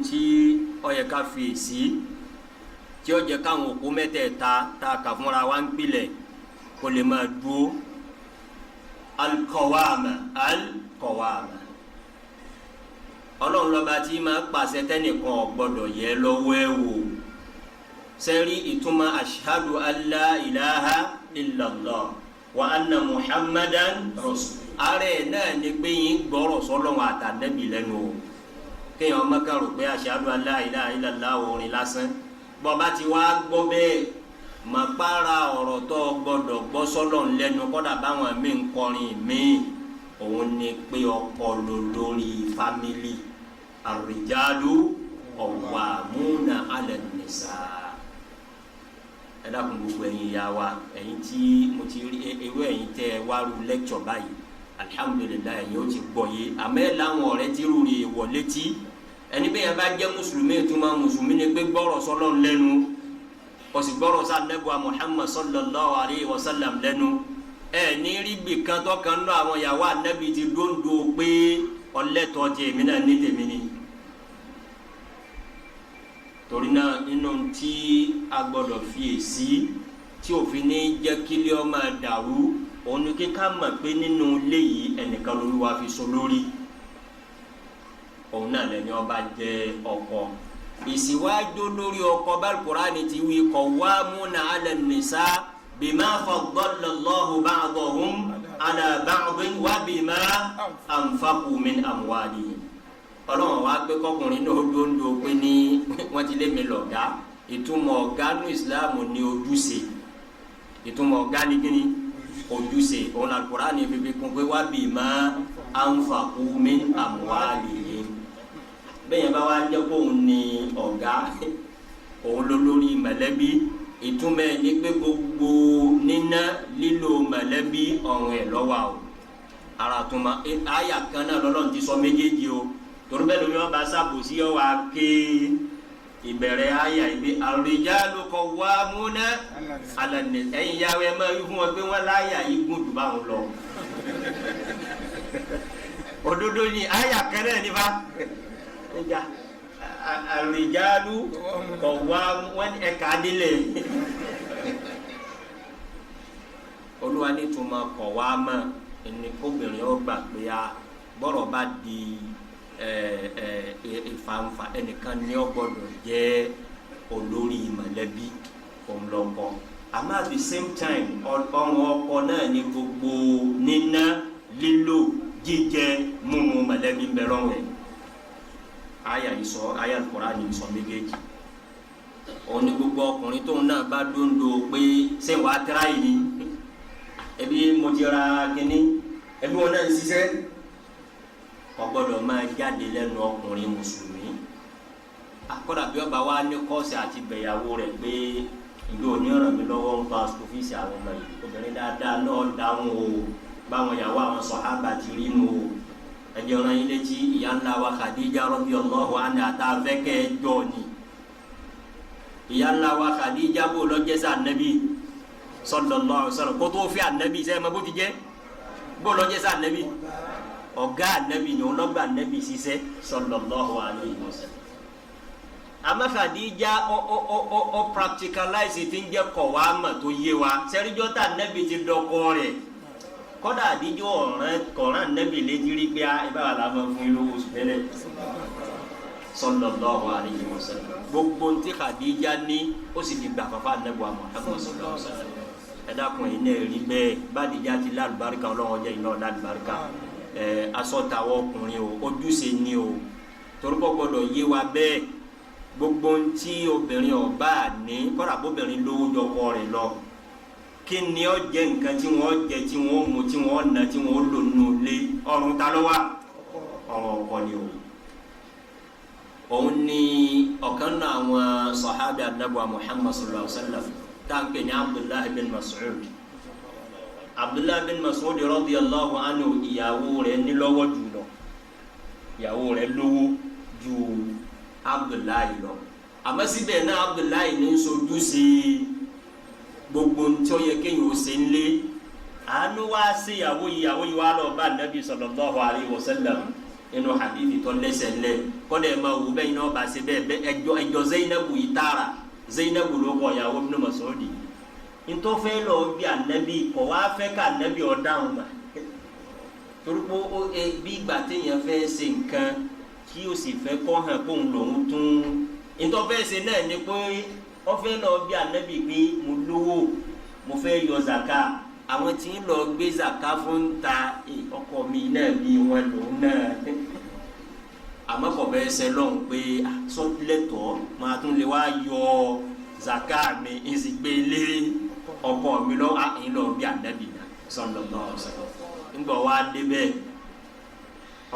Tí ó yẹ ká fi èsì tí ó jẹ́ káwọn òkú mẹ́tẹ̀ẹ̀ta tá a kà fúnra wa ń pilẹ̀ kó lè máa dúró. Alikọwaama, alikọwaama, Ọlọ́run lọ́ba tí máa pàṣẹ tẹ́nìkan ò gbọ́dọ̀ yẹ lọ́wọ́ ẹ̀ wò. Sẹ́rí ìtumọ̀ أشهد أن لا إله إلا الله وأن محمدا رسول. Ààrẹ náà ni pé yín gbọ́rọ̀ sọ́lọ́run àtànẹ́bì lẹ́nu o. Kéèyàn ọmọ kan rò pé أشهد أن لا إله إلا الله orin lásán. Bọ́ba ti wá gbọ́ bẹ́ẹ̀, màkpára ọ̀rọ̀ tó gbọ́dọ̀ gbọ́ sọ́lọ́run lẹ́nu, kọ́dà báwọn míì ń kọrin míì, òun ni pé ọkọ ló lórí family. الرجال قوامون على النساء. Ẹ dákun, gbogbo ẹ̀yin ìyá wa, ẹ̀yin tí mo ti rí irú ẹ̀yin tẹ́ ẹ wá ru lecture báyìí, alihamudulilayi, ẹ̀yin ó ti gbọ́ yé. Àmọ́ ẹ̀ láwọn ọ̀rẹ́ tí rú rè wọ̀ létí ẹni bẹ́ẹ̀ yẹn bá jẹ́ mùsùlùmí, ìtumọ̀ mùsùlùmí ni pé gbọ́rọ̀ sọ́lọ́run lẹ́nu, ó sì gbọ́rọ̀ sí anabi wa Muhammad صلى الله عليه وسلم lẹ́nu. Ẹ ní rí gbì kan tó kan nù àwọn ìyàwó anabi ti dóńdó pé ọlẹ́tọ̀ ti èmi náà ní tèmi ni. Torí náà, nínú tí a gbọ́dọ̀ fi èsì tí òfin ní jẹ́ kílẹ̀ ó máa dàrú, òun ni kíkà mọ̀ pé nínú ilé yìí, ẹnìkan lÓlúwa fi so lórí, òun náà lẹni ọba jẹ́ ọkọ. Ìsìwájú lórí ọkọ bá Al-Qur'ani ti wí: قوامون على النساء بما فضل الله بعضهم على بعض وبما أنفقوا من أموالهم. Ọlọ́run wa pé kọkùnrin náà dóńdó pé ní wọ́n ti lé mi lọ̀gá. Ìtumọ̀ ọ̀gá ní ìsìláàmù ní ojúṣe. Ìtumọ̀ ọ̀gá ní kíni? Ojúṣe. Òun Al-Qur'ani fífi kún pé وبما أنفقوا من أموالهم. Bẹ́ẹ̀ yẹn bá wá jẹ́ kó òun ní ọ̀gá, òun ló lórí mọ̀lẹ́bí, ìtumọ̀ ẹ̀ ní pé gbogbo níná lílo mọ̀lẹ́bí, ọ̀run ẹ̀ lọ́wọ́ o. Ara tó ma àyà kan náà lọ́lọ́run ti sọ méjèèjì o. Torí bẹ́ẹ̀ lómi wọn bá sábòsí ọ wá ké ìbẹ̀rẹ̀ àyà ìbí الرجال قوامون على النساء. Ẹ̀yin yàwó, ẹ̀ máa wí fún wọn pé wọ́n láyà yìí gùn jù báwọn lọ. Òdodo ni àyà kan náà nífa ẹja الرجال قوامون ẹ̀ka délẹ̀. Olúwa ní tuma قوامة ẹni kóbìnrin ó gbà pé a bọ́rọ̀ bá di ẹ ẹ ìfànfà, ẹnìkan ní ó gbọ́dọ̀ jẹ́ olórí mọ̀lẹ́bí, òun lọ́kọ. Àmọ́ at the same time, ọrùn ọkọ náà ní gbogbo níná, lílò, jíjẹ, mímu mọ̀lẹ́bí ń bẹ lọ́rùn ẹ̀. Àyà yìí sọ, àyà Al-Qur'ani sọ méjèèjì. Òun ni gbogbo ọkùnrin tóun náà bá dóńdó pé ṣé wàá tẹ́ra yìí ni, ẹbí mo ti ra kínní, ẹbí wọn náà ń ṣiṣẹ́, kò gbọ́dọ̀ máa jáde lẹ́nu ọkùnrin mùsùlùmí. Akọ́dà bí ọba wa ní kọ́ọ̀sì àti bẹ̀yàwó rẹ̀ pé ìjọ òní ràn mí lọ́wọ́ ń pa school fees àwọn ọmọ yìí, obìnrin dáadáa náà dáhùn o. Báwọn ìyàwó àwọn sọ̀hábà ti rí nu o. Ẹjẹ rán yín létí ìyá ńlá wa Khadija رضي الله عنها, àtàfẹ́kẹ́ jọ ni ìyá ńlá wa Khadija bó lọ́jẹ́ sí anabi صلى الله عليه وسلم. Kótó fi anabi sẹ́yìn ma bó ti jẹ́, bó lọ́jẹ́ sí anabi, ọ̀gá anabi ni ọlọ́gbà anabi ṣiṣẹ́ صلى الله عليه وسلم. Àmọ́ Khadija ọ practicalize ti ń jẹ́ قوامة tó yé wa. Sẹ́ríjọ́ tá anabi ti dọ́kọ́ rẹ̀, kọ́dà àdíjọ́ ọ̀ràn kọ̀ọ̀ràn anabi létí rí pé ibà wà láwọn fún yín lówó oṣù tẹ́lẹ̀ صلى الله عليه وسلم. Gbogbo ntí Khadija ní, ó sì fi gbà fàfà anabi wa Muhammad صلى الله عليه وسلم. Ẹ dákun, yìí náà rí bẹ́ẹ̀ bàdìjà ti lálùbáríkà, Ọlọ́run jẹ́ iná lálùbáríkà. Ẹ asọ́tàwọ̀ ọkùnrin o, ojúṣe ni o, torúkọ gbọdọ̀ yé wa bẹ́ẹ̀. Gbogbo ntí obìnrin ọba ní, kọ́dà bóbìnrin lówó jọkọ rẹ̀ lọ, kí ni ó jẹ́ nǹkan tí wọ́n jẹ, tí wọ́n mu, tí wọ́n nà, tí wọ́n lò nínú ilé, ọrùn ta ló wà? Ọrùn ọkọ ni o. Òun ni ọ̀kan náà àwọn sọ̀hábì anabi wa Muhammad صلى الله عليه وسلم tá à ń pè ní Abdullahi bin Mas'ud. Abdullahi bin Mas'ud رضي الله عنه, ìyàwó rẹ̀ nílọ́wọ́ jù lọ, ìyàwó rẹ̀ lówó ju Abdullahi lọ. Àmọ́ síbẹ̀ náà, Abdullahi ní sojú sí gbogbo ntí ó yẹ kéèyàn ó ṣe ń lé. Àánú wá sí ìyàwó, ìyàwó yìí wá lọ bá anabi صلى الله عليه وسلم. Nínú hadithi tó lẹ́sẹ̀ lẹ̀ kọ́dà ẹ̀ máa wù bẹ́ẹ̀ iná ọba ṣe bẹ́ẹ̀ ẹjọ́ ẹjọ́ Zainabu yìí tààrà. Zainabu ló kọ ìyàwó Ibn Mas'ud ntọ́fẹ́ lọ bí anabi kọ̀ wá fẹ́ ká anabi ọ̀dáhùn mà, torí pé ó ẹ bí ìgbà téèyàn fẹ́ ṣe nǹkan kí o sì fẹ́ kọ́ hàn kóun lòun tún ntọ́fẹ́ ṣe náà ni pé ó fẹ́ lọ bí anabi pé mo lówó, mo fẹ́ yọ zaka. Àwọn tí ń lọ gbé zaka fún ta ọkọ mi náà bí wọn lòun náà, àmọ́ kò fẹ́ ṣe lọ́hùn pé sọ́lẹ̀tọ̀ máa tún lè wá yọ zaka mi ń sì gbé lé ọkọ mi lọ àyìn lọ bí anabi náà sallallahu alaihi wasallam. Ńgbọ wa débẹ̀,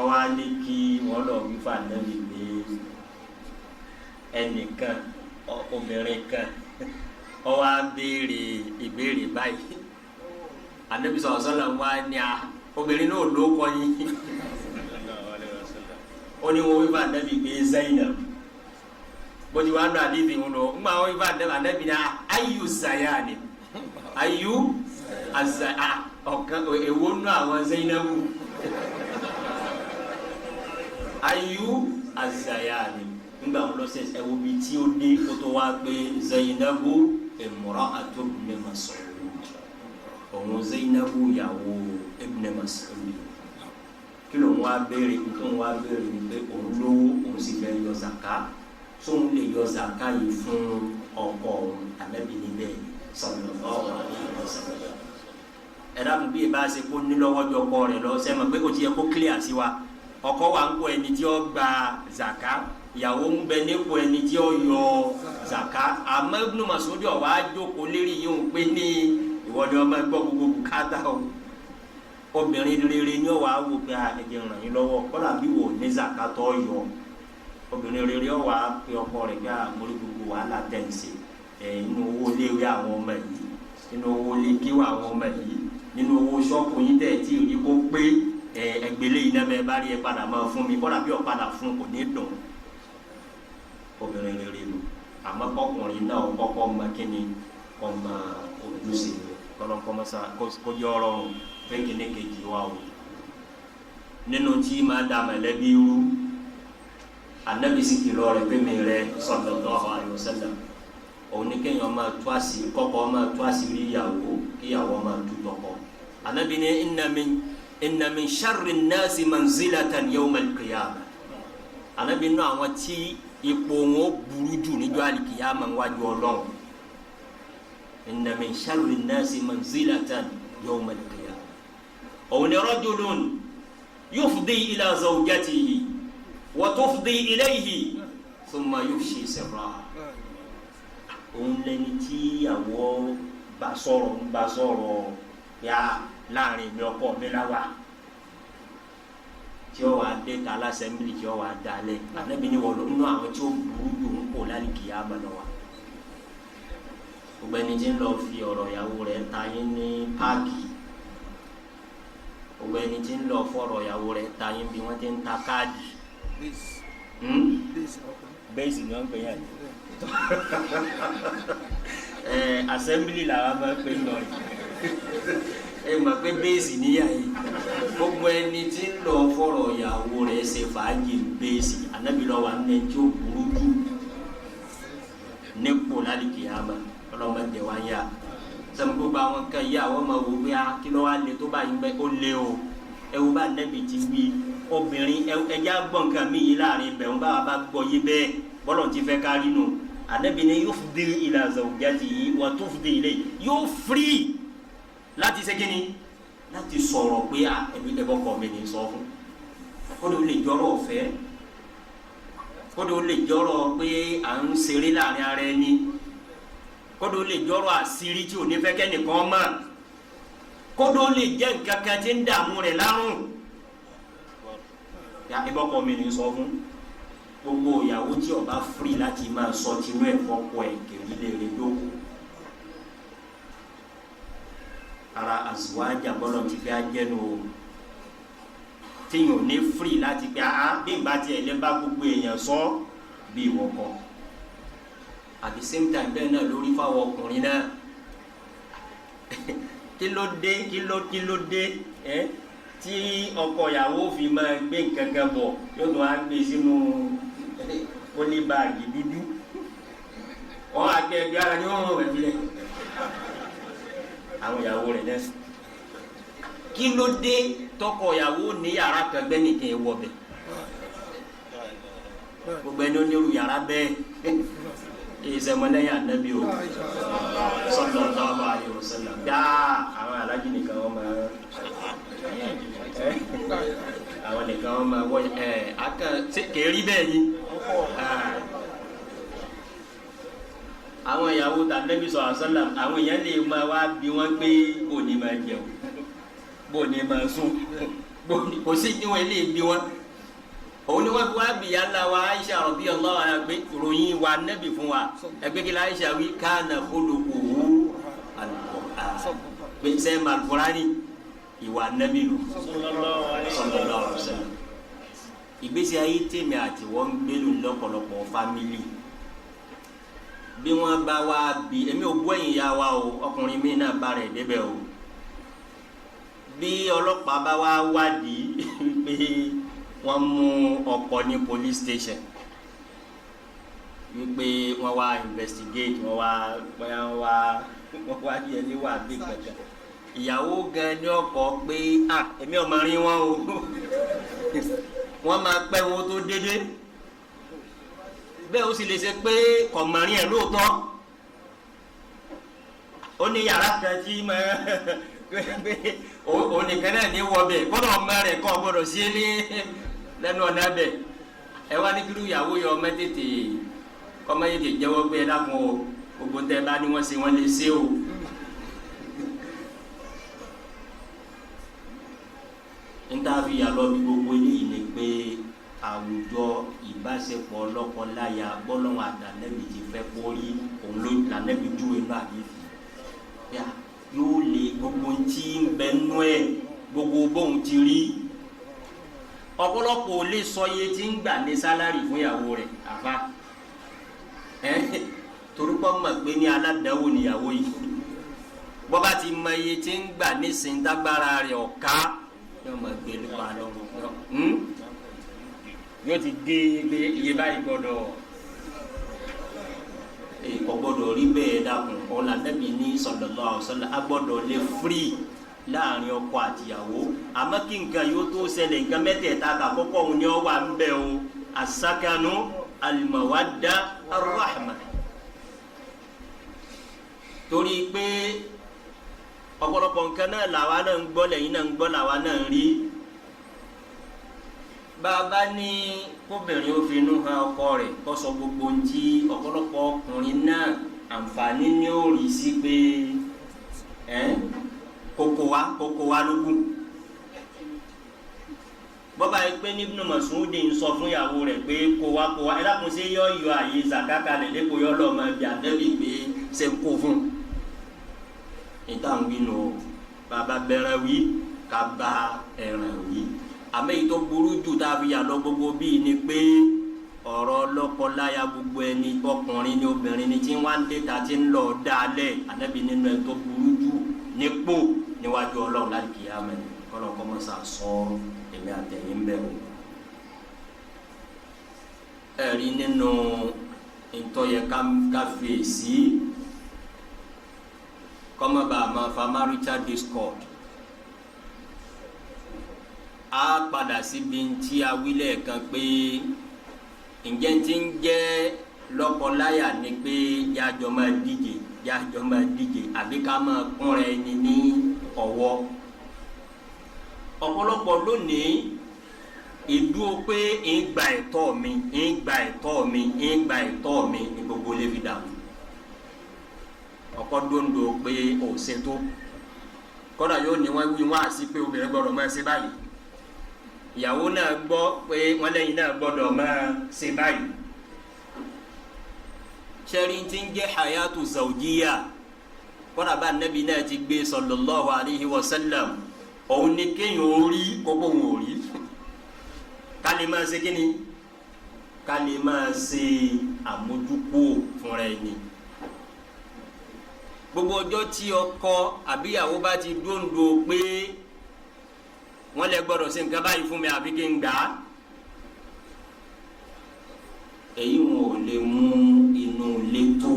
ọwọ ní kí wọn lọ wí fún anabi pé ẹnìkan, obìnrin kan, ọwọ á béèrè ìbéèrè báyìí. Anabi sallallahu alaihi wasallam wa ní a obìnrin náà ló kọ yín. Ó ní wọn wí fún anabi pé Zainab bó ti wá nù àdìsí wọn lọ. Ńgbà wọn wí fún anabi, anabi ní ayu zayani ayu aza ọ̀kan, èwo nù àwọn Zainabu ayu azayani? Ńgbà wọn lọ sẹ ẹwọ bi tí ó dé kótó wá pé Zainabu imra'atu ibn Mas'ud, òun Zainabu yàwó ibn Mas'ud. Kí ló ń wá béèrè? Tó ń wá béèrè ni pé òun lówó, òun sì fẹ́ yọ zaka, sóun lè yọ zaka yìí fún ọkọ òun? Ànábì níbẹ̀ sallallahu alaihi wasallam. Ẹ̀dá kò bí ẹ bá ṣe kó ní lọ́wọ́ jọ ọkọ rẹ̀ lọ sẹ́mi pé kò tiẹ̀ kó clear sí wa. Ọkọ wa ń kó ẹni tí ó gba zaka, ìyàwó ń bẹ nípò ẹni tí ó yọ zaka. Àmọ́ Ibn Mas'ud ó wá jókòó lérí yìí ń pé ní ìwọ ni ọmọ ẹgbọ́ gbogbo bùkátà o. Obìnrin rere ni ó wàá wò pé ẹ jẹ́ ràn yín lọ́wọ́, kọ́lá bí wò ní zaka tó yọ. Obìnrin rere ó wàá pe ọkọ rẹ̀ pé àmórí gbogbo wàhálà tẹ̀ ń ṣe ẹ̀, inú owó léwé àwọn ọmọ yìí, nínú owó lé kíwà àwọn ọmọ yìí, nínú owó ṣọ́ọ̀pù yín tẹ̀ tí ì rí kó pé ẹ ẹgbẹ́lẹ́ yìí náà bẹ́ẹ̀ bá rí ẹ padà máa fún mi. Kọ́lá bí ọ padà fún kò ní dùn. Obìnrin rere lò. Àmọ́ kọkùnrin náà kọ́kọ́ mọ kíni ọmọ ojúṣe rẹ̀ kọ́lọ́nkọ́mọ́sá kó yọ ọ̀rọ̀ pé kíní kejì wa o. Nínú tí máa da mọ̀lẹ́bí rú, anabi sì kìlọ̀ rẹ̀ pé mi rẹ̀ sallallahu alaihi wasallam, òun ni kéèyàn máa tú àṣírí, kọ́kọ́ máa tú àṣírí ìyàwó, kíyàwó máa tú tọkọ. Anabi ní inna min sharri nnasi manzilatan yawm al-qiyamah. Anabi nínú àwọn tí ipò wọn ó burú jù níjọ́ àlìkìyàmà wájú Ọlọ́run, inna min sharri nnasi manzilatan yawm al-qiyamah, òun ni rajulun yufdi ila zawjatihi wa tufdi ilayhi thumma yufshi sirraha. Òun lẹni tí ìyàwó bá sọ̀rọ̀, ń bá sọ̀rọ̀ yá láàrin mi ọkọ mi la wà, tí ó wà dé ta lásẹ̀mbìlì, tí ó wà dalẹ̀. Anabi ni wọ́n nínú àwọn tí ó burú jù ń kó lálìkìyàmà lọ wa. Gbogbo ẹni tí ń lọ fi ọ̀rọ̀ ìyàwó rẹ̀ ta yín ní páàkì, gbogbo ẹni tí ń lọ fọ̀rọ̀ ìyàwó rẹ̀ ta yín bí wọ́n ti ń ta káàdì. Bẹ́ẹ̀sì ni wọ́n ń pè yàn. Ẹ assembly làwọn máa ń pè lọ yìí. Ẹ mọ̀ pé bẹ́ẹ̀sì níyà yìí. Gbogbo ẹni tí ń lọ fọ̀rọ̀ ìyàwó rẹ̀ ṣe fàájì bẹ́ẹ̀sì, anabi lọ wà ní ẹni tí ó burú jù nípò lálìkìyàmà. Ọlọ́mọdé wa ń yà sẹ́mi. Gbogbo àwọn kan yìí, àwọn ọmọ wò pé kí ló wá lè tó báyìí bẹ́ẹ̀? Ó lé o. Ẹ wo bá nẹ́bi ti wí obìnrin ẹjẹ́ gbọ́ nǹkan mi yìí láàrin ibẹ̀ ń bá wa bá gbọ́ yé bẹ́ẹ̀ bọ́lọ̀ ti fẹ́ kárí nù. Anabi ni yufdi ila zawjatihi wa tufdi ilayhi, yóò free láti ṣe kíni, láti sọ̀rọ̀ pé a ẹbí ẹbọ kọ mi ní sọ fún. Kódò ó lè jọrọ ọ̀fẹ́, kódò ó lè jọrọ pé à ń ṣeré láàrin ara ẹni, kódò ó lè jọrọ àṣírí tí ò ní fẹ́ kẹ́nìkan mọ̀, kódò ó lè jẹ́ nǹkan kan tí ń dààmú rẹ̀ lárùn ya ẹbọ kọ mi ní sọ fún. Gbogbo ìyàwó tí ó bá free láti máa sọ tinú ẹ̀ fọ́kọ ẹ̀ kiri lè rè dóko ara àzùwájà bọ́lọ̀ ti fi ajẹ́nu o, tíyàn ní free láti pé a bí n bá tiẹ̀ lé bá gbogbo èèyàn sọ bí ìwọ kọ. At the same time, bẹ́ẹ̀ náà lórí fáwọn ọkùnrin náà. Kí ló dé? Kí ló dé ẹ? Tí ọkọ ìyàwó fi máa gbé nǹkankan bọ̀, yóò tún á gbé sínú oníbàgì dúdú. Wọn á gbé ẹgbẹ́ ara ní wọn rẹ̀ filẹ̀ àwọn ìyàwó rẹ̀ náà. Kí ló dé tọkọ ìyàwó ní yàrá kan gbẹ́ nìkan wọ bẹ̀? Gbogbo ẹni onírú yàrá bẹ́ẹ̀ ìsẹmọlẹ́yìn Ànábì o, sallallahu alaihi wasallam. Dáa, àwọn alájí nìkan wọn máa, àwọn nìkan wọn máa wọ ẹ akàn kèérí bẹ́ẹ̀ ni. Àwọn ìyàwó tànàbí sallallahu alaihi wasallam, àwọn èèyàn lè máa wá bí wọn pé bò ní máa jẹun, bò ní máa sùn, bò ní kò sí ní wọn lè bí wọn. Òun ni wọn fi wá bí yàrá wa Aisha radiyallahu anha pé ròyìn wa nẹ́bì fún wa. Ẹgbẹ́ kí la Aisha wí? Kana khuluquhu al-Qur'an. Pé sẹ́ẹ̀ ma al-Qur'ani ìwà nẹ́bì lò, sallallahu alaihi wasallam. Ìgbésí ayé tèmi àti wọ́n ń gbé lò lọ́pọ̀lọpọ̀ family, bí wọ́n bá wá bí èmi ò bú ẹ̀yìn ya wa o, ọkùnrin mi náà bá rẹ̀ débẹ̀ o. Bí ọlọ́pàá bá wá wádìí pé wọ́n mú ọkọ ní police station, wípé wọ́n wá investigate, wọ́n wá bóyá wọ́n wá yẹ ní wà bí kankan, ìyàwó gan ní ọkọ pé ah, èmi ò máa rí wọn o, wọ́n máa pẹ́ wọn tó dédé bẹ́ẹ̀. Ó sì lè ṣe pé kọ̀mọ̀rin ẹ̀ lóòótọ́, ó ní yàrá kan tí mà pé òun nìkan náà ní wọbẹ̀, kọ́nà ọmọ rẹ̀ kọ́ gbọ́dọ̀ sí ní lẹ́nu ọ̀nà bẹ̀. Ẹ wá ní kílù ìyàwó yọ ọmọ tètè kọ́mọ tètè jẹ́wọ́ pé ẹ dákun o, gbogbo ń tẹ́ bá ní wọ́n ṣe, wọ́n lè ṣe o. Ntàfi yàlọ́ bí gbogbo eléyìí ni pé àwùjọ ìbáṣepọ̀ lọ́kọ-láya bọ́lọ́wọ́ àtànẹ́bì ti fẹ́ kórí òun ló lànẹ́bì júwe náà àdìsí yà yóò lè gbogbo ntí ń bẹ nú ẹ, gbogbo bóun ti rí. Ọ̀pọ̀lọpọ̀ ò lè sọ iye tí ń gbà ní salary fún ìyàwó rẹ̀ àfa ẹ, torí pọ́ mọ̀ pé ní aládàáwò níyàwó yìí. Bọ́ba ti mọ iye tí ń gbà nísìnyí, tágbára rẹ̀ ọ̀ká yóò máa gbé nípa lọ́rùn, yóò ti gé gbé iye báyìí gbọ́dọ̀ kò gbọ́dọ̀ rí bẹ́ẹ̀. Dàkún ọ̀là Ànábì ní sallallahu alaihi wasallam, a gbọ́dọ̀ lè free láàrin ọkọ àtìyàwó. Àmọ́ kí nǹkan yóò tó ṣẹlẹ̀, nǹkan mẹ́tẹ̀ẹ̀ta àkọ́kọ́ òun ni ó wà ń bẹ̀ o: asakanu, alimawadda, arrahma. Torí pé ọ̀pọ̀lọpọ̀ nǹkan náà làwa náà ń gbọ́, lẹ́yìn náà ń gbọ́, làwa náà ń rí. Bàbá ní kóbìnrin ó fi inú hàn ọkọ rẹ̀, kó sọ gbogbo ntí, ọ̀pọ̀lọpọ̀ ọkùnrin náà àǹfààní ní ó rí sí pé ẹ kókó wa kókó wa ló kù. Bọ́ba yìí pé ní Ibn Mas'ud ń sọ fún ìyàwó rẹ̀ pé kó wa kó wa, ẹ dákun, sí yọ yọ àyè zakaka lẹ̀ lẹ́kọ̀ọ́ yọ lọ́ọ́ máa bí Ànábì pé ṣe ń kó fún un. Níta ń wí nù o, bàbá bẹ̀rẹ̀ wí ká bá ẹ̀ràn wí. Àmọ́ èyí tó burú jù tá a fi yà lọ gbogbo bíi ni pé ọ̀rọ̀ lọ́kọ-láya, gbogbo ẹni ọkùnrin ni obìnrin ni tí wọ́n á dé ta ti ń lọ dálẹ̀, Ànábì nínú ẹ̀ tó burú jù nípò níwájú Ọlọ́run láti kìyàmẹ́ kọ́lọ́ kọ́mọ́sá sọ èmi àtẹ̀yìn bẹ́ẹ̀ o. Ẹ̀rí nínú ntọ́yẹ ká fèsì kọ́mọ́bà máa fa marital discord, a padà síbi ntí awílẹ̀ kan pé ǹjẹ́ ti ń jẹ́ lọ́kọláya ni pé yájọ́ máa díje, yájọ́ máa díje, àbí ká máa kúnra ẹni ní ọwọ́. Ọ̀pọ̀lọpọ̀ lónìí ìdúró pé ń gba ẹ̀tọ́ mi, ń gba ẹ̀tọ́ mi, ń gba ẹ̀tọ́ mi ní gbogbo lè fi dàrú. Ọkọ dondo pé ò ṣètò, kọ́dà yóò ní wọ́n wí wọ́n àti pé obìnrin gbọ́dọ̀ máa ṣe báyìí, ìyàwó náà gbọ́ pé wọ́n lẹ́yìn náà gbọ́dọ̀ máa ṣe báyìí. Sẹ́rí ti ń jẹ́ hayatu zawjiya, kọ́dà bá Nabi náà ti gbé sallallahu alayhi wa sallam, òun ni kéèyàn ó rí kókó òun ò rí, ká lè máa ṣe kíni, ká lè máa ṣe àmójúkú fúnra ẹni. Gbogbo ọjọ́ tí ọkọ àbíyàwó bá ti dóńdó pé Wọ́n lè gbọ́dọ̀ ṣe nǹkan báyìí fún mi àbí kí n gbà á. Èyí wọn ò lè mú inú ilé tó.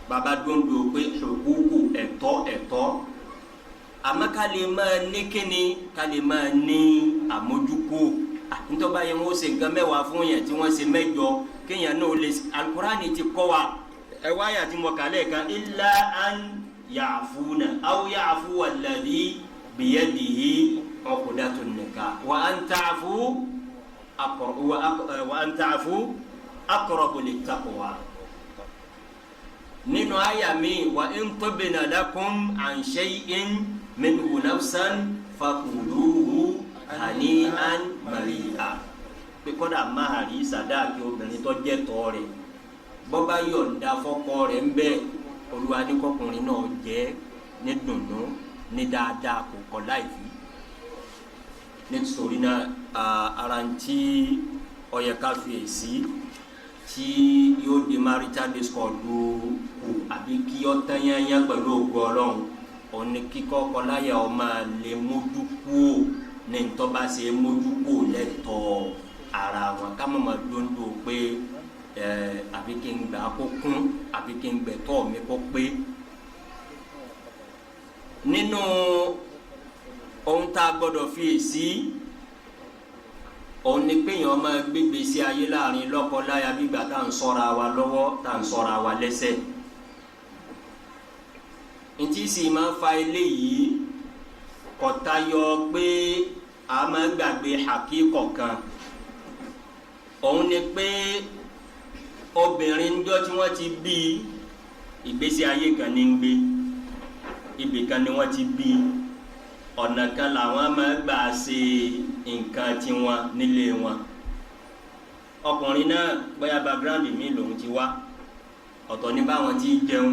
Bàbá dóńdó pé ṣòkúkù ẹ̀tọ́ ẹ̀tọ́, àmọ́ ká lè máa ní kíni, ká lè máa ní àmójúkú. Ntọ́ba yẹn wọ́n ṣe nǹkan 10 fún yẹn tí wọ́n ṣe 8, kéèyàn náà lè. Alukurani ti kọ́ wa, ẹ wáyà tí mo kà lẹ́ẹ̀kan: illa an ya'funa aw ya'fu alladhi biyadihi uqdatun nikah wa an ta'fu wa an ta'fu aqrabu littaqwa. Nínú àyà mi, wa in tubna lakum an shay'in minhu nafsan fakuluhu hani'an mari'a. Pé kọ́dà mahari, sàdáàkì obìnrin tó jẹ́ tọ́ rẹ̀, bọ́bá yọ̀ǹda fọ́kọ rẹ̀ ń bẹ́ẹ̀, Olúwa ní kọkùnrin náà jẹ́ ní dùnnú ní dáadáa, kò kọ́ láìfi. Nítorí náà, ara ń tí ó yẹ ká fi èsì tí yóò di marital discord kù àbí kí ọ tán yányán pẹ̀lú ògo Ọlọ́run, òun ni kíkọ́ kọláyà ọ máa lè mójú kúò ní ntọ́ba ṣe mójú kúò lẹ́tọ̀ọ́ ara wọn, ká má máa dóńdó pé ẹ àbí kí n gbà kó kún, àbí kí n gbẹ̀tọ́ mi kó pé. Nínú ohun tá a gbọ́dọ̀ fi èsì, òun ni pé èèyàn máa gbégbé sí ayé láàrin lọ́kọ-láya bígbà tá à ń ṣọ́ra wa lọ́wọ́, tá à ń ṣọ́ra wa lẹ́sẹ̀. Ntí sì máa fa eléyìí kò tayọ pé a máa gbàgbé àkíkọ̀ kan. Òun ni pé obìnrin ńjọ́ tí wọ́n ti bí, ìgbésí ayé kan ní ń gbé, ibì kan ni wọ́n ti bí, ọ̀nà kan làwọn máa gbà ṣe nǹkan tiwọn nílé wọn. Ọkùnrin náà, bóyá background mi lòun ti wá, ọ̀tọ̀ ní báwọn ti jẹun,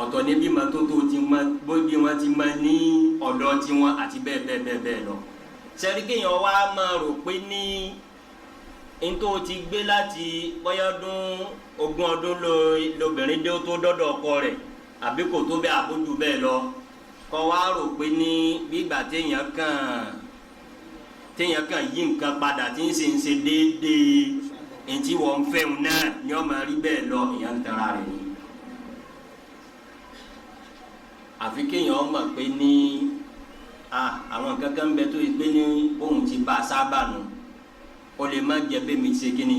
ọ̀tọ̀ ní bí mọ́tótó ti mọ, bí wọ́n ti mọ ní ọ̀dọ̀ tiwọn, àti bẹ́ẹ̀ bẹ́ẹ̀ bẹ́ẹ̀ bẹ́ẹ̀ lọ. Sẹ́rí kéèyàn wá máa rò pé ní ntó ti gbé láti bóyá ọdún 20 ọdún lobìnrin dé tó dọ́dọ̀ ọkọ rẹ̀, àbí kò tó bẹ́ẹ̀, àbójú bẹ́ẹ̀ lọ, kọ́ wá rò pé ní gbígbà téèyàn kàn yí nǹkan padà tí ń ṣe ń ṣe déédéé ntí wọ́n ń fẹ́hùn náà ni wọ́n máa rí bẹ́ẹ̀ lọ, èèyàn ń tara rẹ̀ ni. Àfi kéèyàn mọ̀ pé ní àwọn kankan bẹ tó yẹ pé ní bóun ti bá a sábà nù, ó lè má jẹ bẹ́ẹ̀ mi ṣe kíni,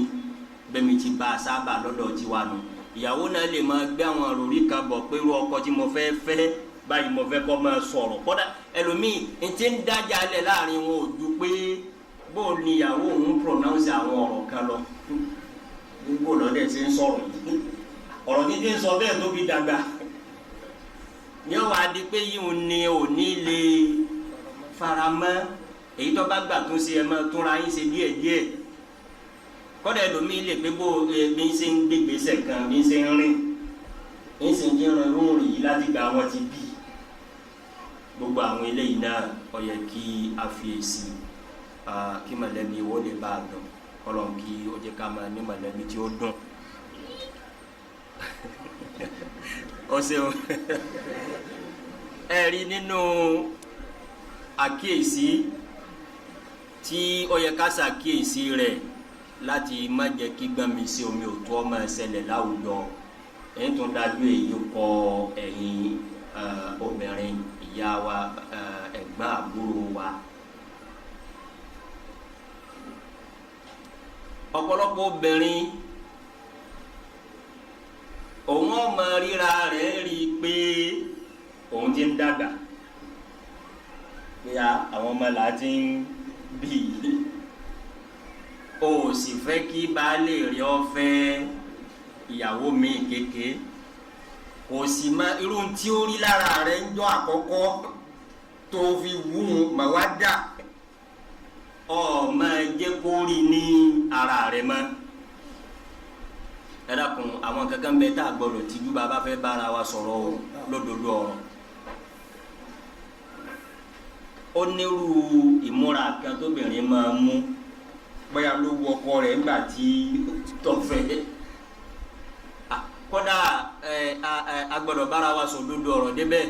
bẹ́ẹ̀ mi ti bá a sábà lọ́dọ̀ tiwa nù. Ìyàwó náà lè máa gbé àwọn àròrí kan bọ̀ pé irú ọkọ tí mo fẹ́ fẹ́ báyìí, mo fẹ́ kọ́ máa sọ̀rọ̀. Kọ́dà ẹlòmíì ntí ń dájà lẹ̀ láàrin wọn ò ju pé bóun ni ìyàwó òun pronounce àwọn ọ̀rọ̀ kan lọ, bó lọ́dẹ̀ ṣe ń sọ̀rọ̀ yìí, ọ̀rọ̀ títí ń sọ bẹ́ẹ̀ tó fi dàgbà ní ọ̀wá di pé yíò ní ò ní lè faramọ́. Èyí tó bá gbà tún ṣe, ẹ máa túnra yín ṣe díẹ̀ díẹ̀. Kọ́dà ẹlòmíì lè pé bó bí ń ṣe ń gbégbèsè kan, bí ń ṣe ń rìn, ń sì ń jíran irú rìn yìí láti gba wọn ti bí. Gbogbo àwọn eléyìí náà, ó yẹ kí a fi èsì kí mọ̀lẹ́bí wo lè bá a dùn. Kọ́lọ́n kí ó jẹ́ ká máa ní mọ̀lẹ́bí tí ó dùn. Ó ṣeun. Ẹ rí nínú àkíyèsí tí ó yẹ ká ṣàkíyèsí rẹ̀ láti má jẹ́ kí gbọ́nmi sí omi ò tó ọmọ ṣẹlẹ̀ láwùjọ, èyí tó dájú èyí kọ ẹ̀yin obìnrin, ìyá wa, ẹ̀gbọ́n, àbúrò wa. Ọ̀pọ̀lọpọ̀ obìnrin, òun ọmọ ríra rẹ̀ rí i pé òun ti ń dàgbà, pé àwọn ọmọ là ti ń bí i, o sì fẹ́ kí baálé rẹ̀ ọ fẹ́ ìyàwó mi kéke, kò sì mọ irú tí ó rí lára rẹ̀ ń jọ àkọ́kọ́ tó fi wú mà wá dà ọ máa jẹ́ kó rí ní ara rẹ̀ mọ́. Ẹ dákun, àwọn kankan bẹ tá a gbọ́dọ̀ tìjú bá a bá fẹ́ bára wa sọ̀rọ̀ o lódodo ọ̀rọ̀. Ó nírú ìmúra kan tóbìnrin máa mú, bóyá ló wọ ọkọ rẹ̀ ńgbà tí tọ̀fẹ́. Kódà ẹ a gbọ́dọ̀ bára wa sọ òdodo ọ̀rọ̀ débẹ̀.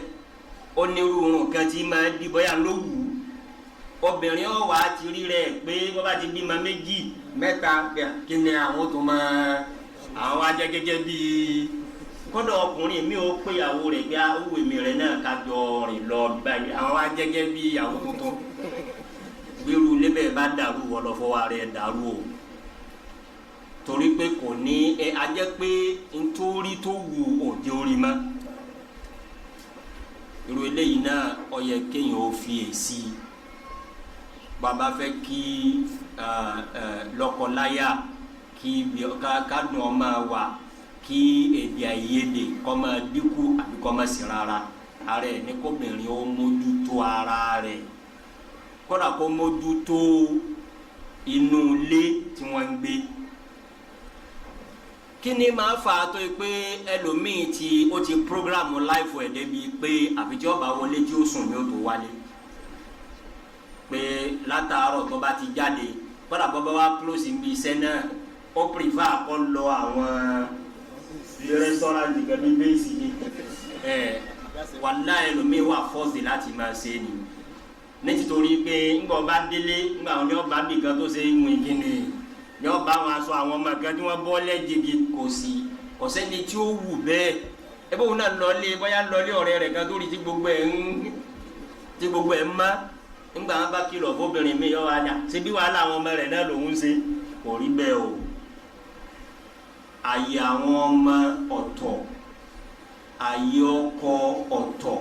Ó nírú irun kan tí máa di, bóyá ló wù ú. Obìnrin ó wà á ti rí rẹ̀ pé wọ́n bá ti bímọ méjì mẹ́ta, kí ni àwọn tó máa àwọn ajẹ́ gẹ́gẹ́ bíi kọ́dọ̀ ọkùnrin mi ò pé ìyàwó rẹ̀ pé ó wù mí rẹ̀ náà ká jọ rìn lọ báyìí, àwọn ajẹ́gẹ́ bíi ìyàwó tuntun. Gbèrú lébẹ̀ bá dàrú, wọ́n lọ fọwọ́ rẹ̀ dàrú o, torí pé kò ní ẹ ajẹ́ pé nítorí tó wù òde orí mọ́. Irú eléyìí náà, ó yẹ kéèyàn ó fi èsì. Bàbá fẹ́ kí lọ́kọláya kí kádùn ọmọ wà, kí èdè àìyedè kó máa dínkù àbí kó máa sí rárá, ara ẹ̀ ní kóbìnrin ó mójútó ara rẹ̀, kódà kó mójútó inú ilé tí wọ́n ń gbé. Kí ni máa fà á tó yẹ pé ẹlòmíì tí ó ti program life ẹ̀ débi pé àfi tí ó bá wọlé tí ó sùn ní ó tó wálé, pé látàárọ̀ tó bá ti jáde, kódà bọ́ bá wá close níbi iṣẹ́ náà, ó prefer kó lọ àwọn restaurant kan ní bẹ́ẹ̀sì ni ẹ wàlá. Ẹlòmíì wà force láti máa ṣe ni, ní títorí pé ńgbà ọba délé, ńgbà wọn ni ọba bìkan tó ṣe ń wìn kíni ni ọba àwọn aṣọ àwọn ọmọ kan tí wọ́n bọ́ lẹ́jẹ̀gì, kò sí, kò sẹ́ni tí ó wù bẹ́ẹ̀. Ẹ bóun náà lọlé, bóyá lọlé ọ̀rẹ́ rẹ̀ kan tó rí tí gbogbo ẹ̀ ń mọ́. Ńgbà wọn bá kìlọ̀ fóbìnrin mi, yọ wá dà ṣé bí wàhálà àwọn ọmọ rẹ̀ náà lòún ṣe. Kò rí bẹ́ẹ̀ o. Àyè àwọn ọmọ ọ̀tọ̀, àyè ọkọ ọ̀tọ̀.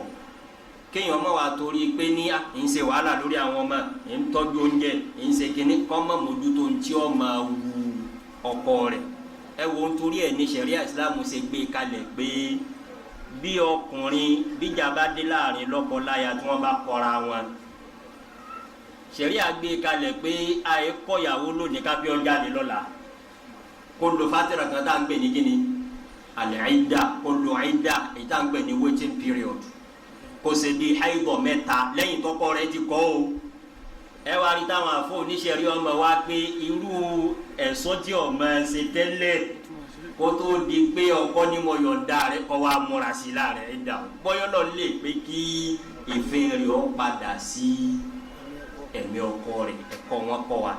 Kéèyàn má wàá torí pé ní à ń ṣe wàhálà lórí àwọn ọmọ, ń tọ́jú oúnjẹ, ń ṣe kínní, kọ́ mọ̀ mójútó ń tí ó máa wu ọkọ rẹ̀. Ẹ wo, nítorí ẹ̀ ní sẹ̀ríà Ìsìlámù ṣe gbé kalẹ̀ pé bí ọkùnrin bíjà bá dé láàrin lọ́kọ láya tí wọ́n bá kọra wọn, sẹ̀ríà gbé kalẹ̀ pé àìkọ́yàwó lónìí ká fi ọ jáde lọ́la, kó lo fatira kan tá à ń pè ní kíni, al-idda, kó lo idda, èyí tá à ń pè ní waiting period, kó ṣe bí haidọ̀ 3 lẹ́yìn tọkọ rẹ̀ ti kọ́ o. Ẹ wá rí táwọn àfọ oníṣẹ́rí ọmọ wa pé irú ẹ̀sọ́ tí ọmọ ṣe tẹ́lẹ̀ kó tó di pé ọkọ ní mo yọ̀ǹda rẹ̀, kọ́ wa múra sí i láàrẹ̀ ẹ̀ dà o, bọ́yọ́ lọ lè pé kí ìfẹ́ rẹ̀ ó padà sí ẹ̀mí ọkọ rẹ̀. Ẹ̀kọ́ wọn kọ́ wa.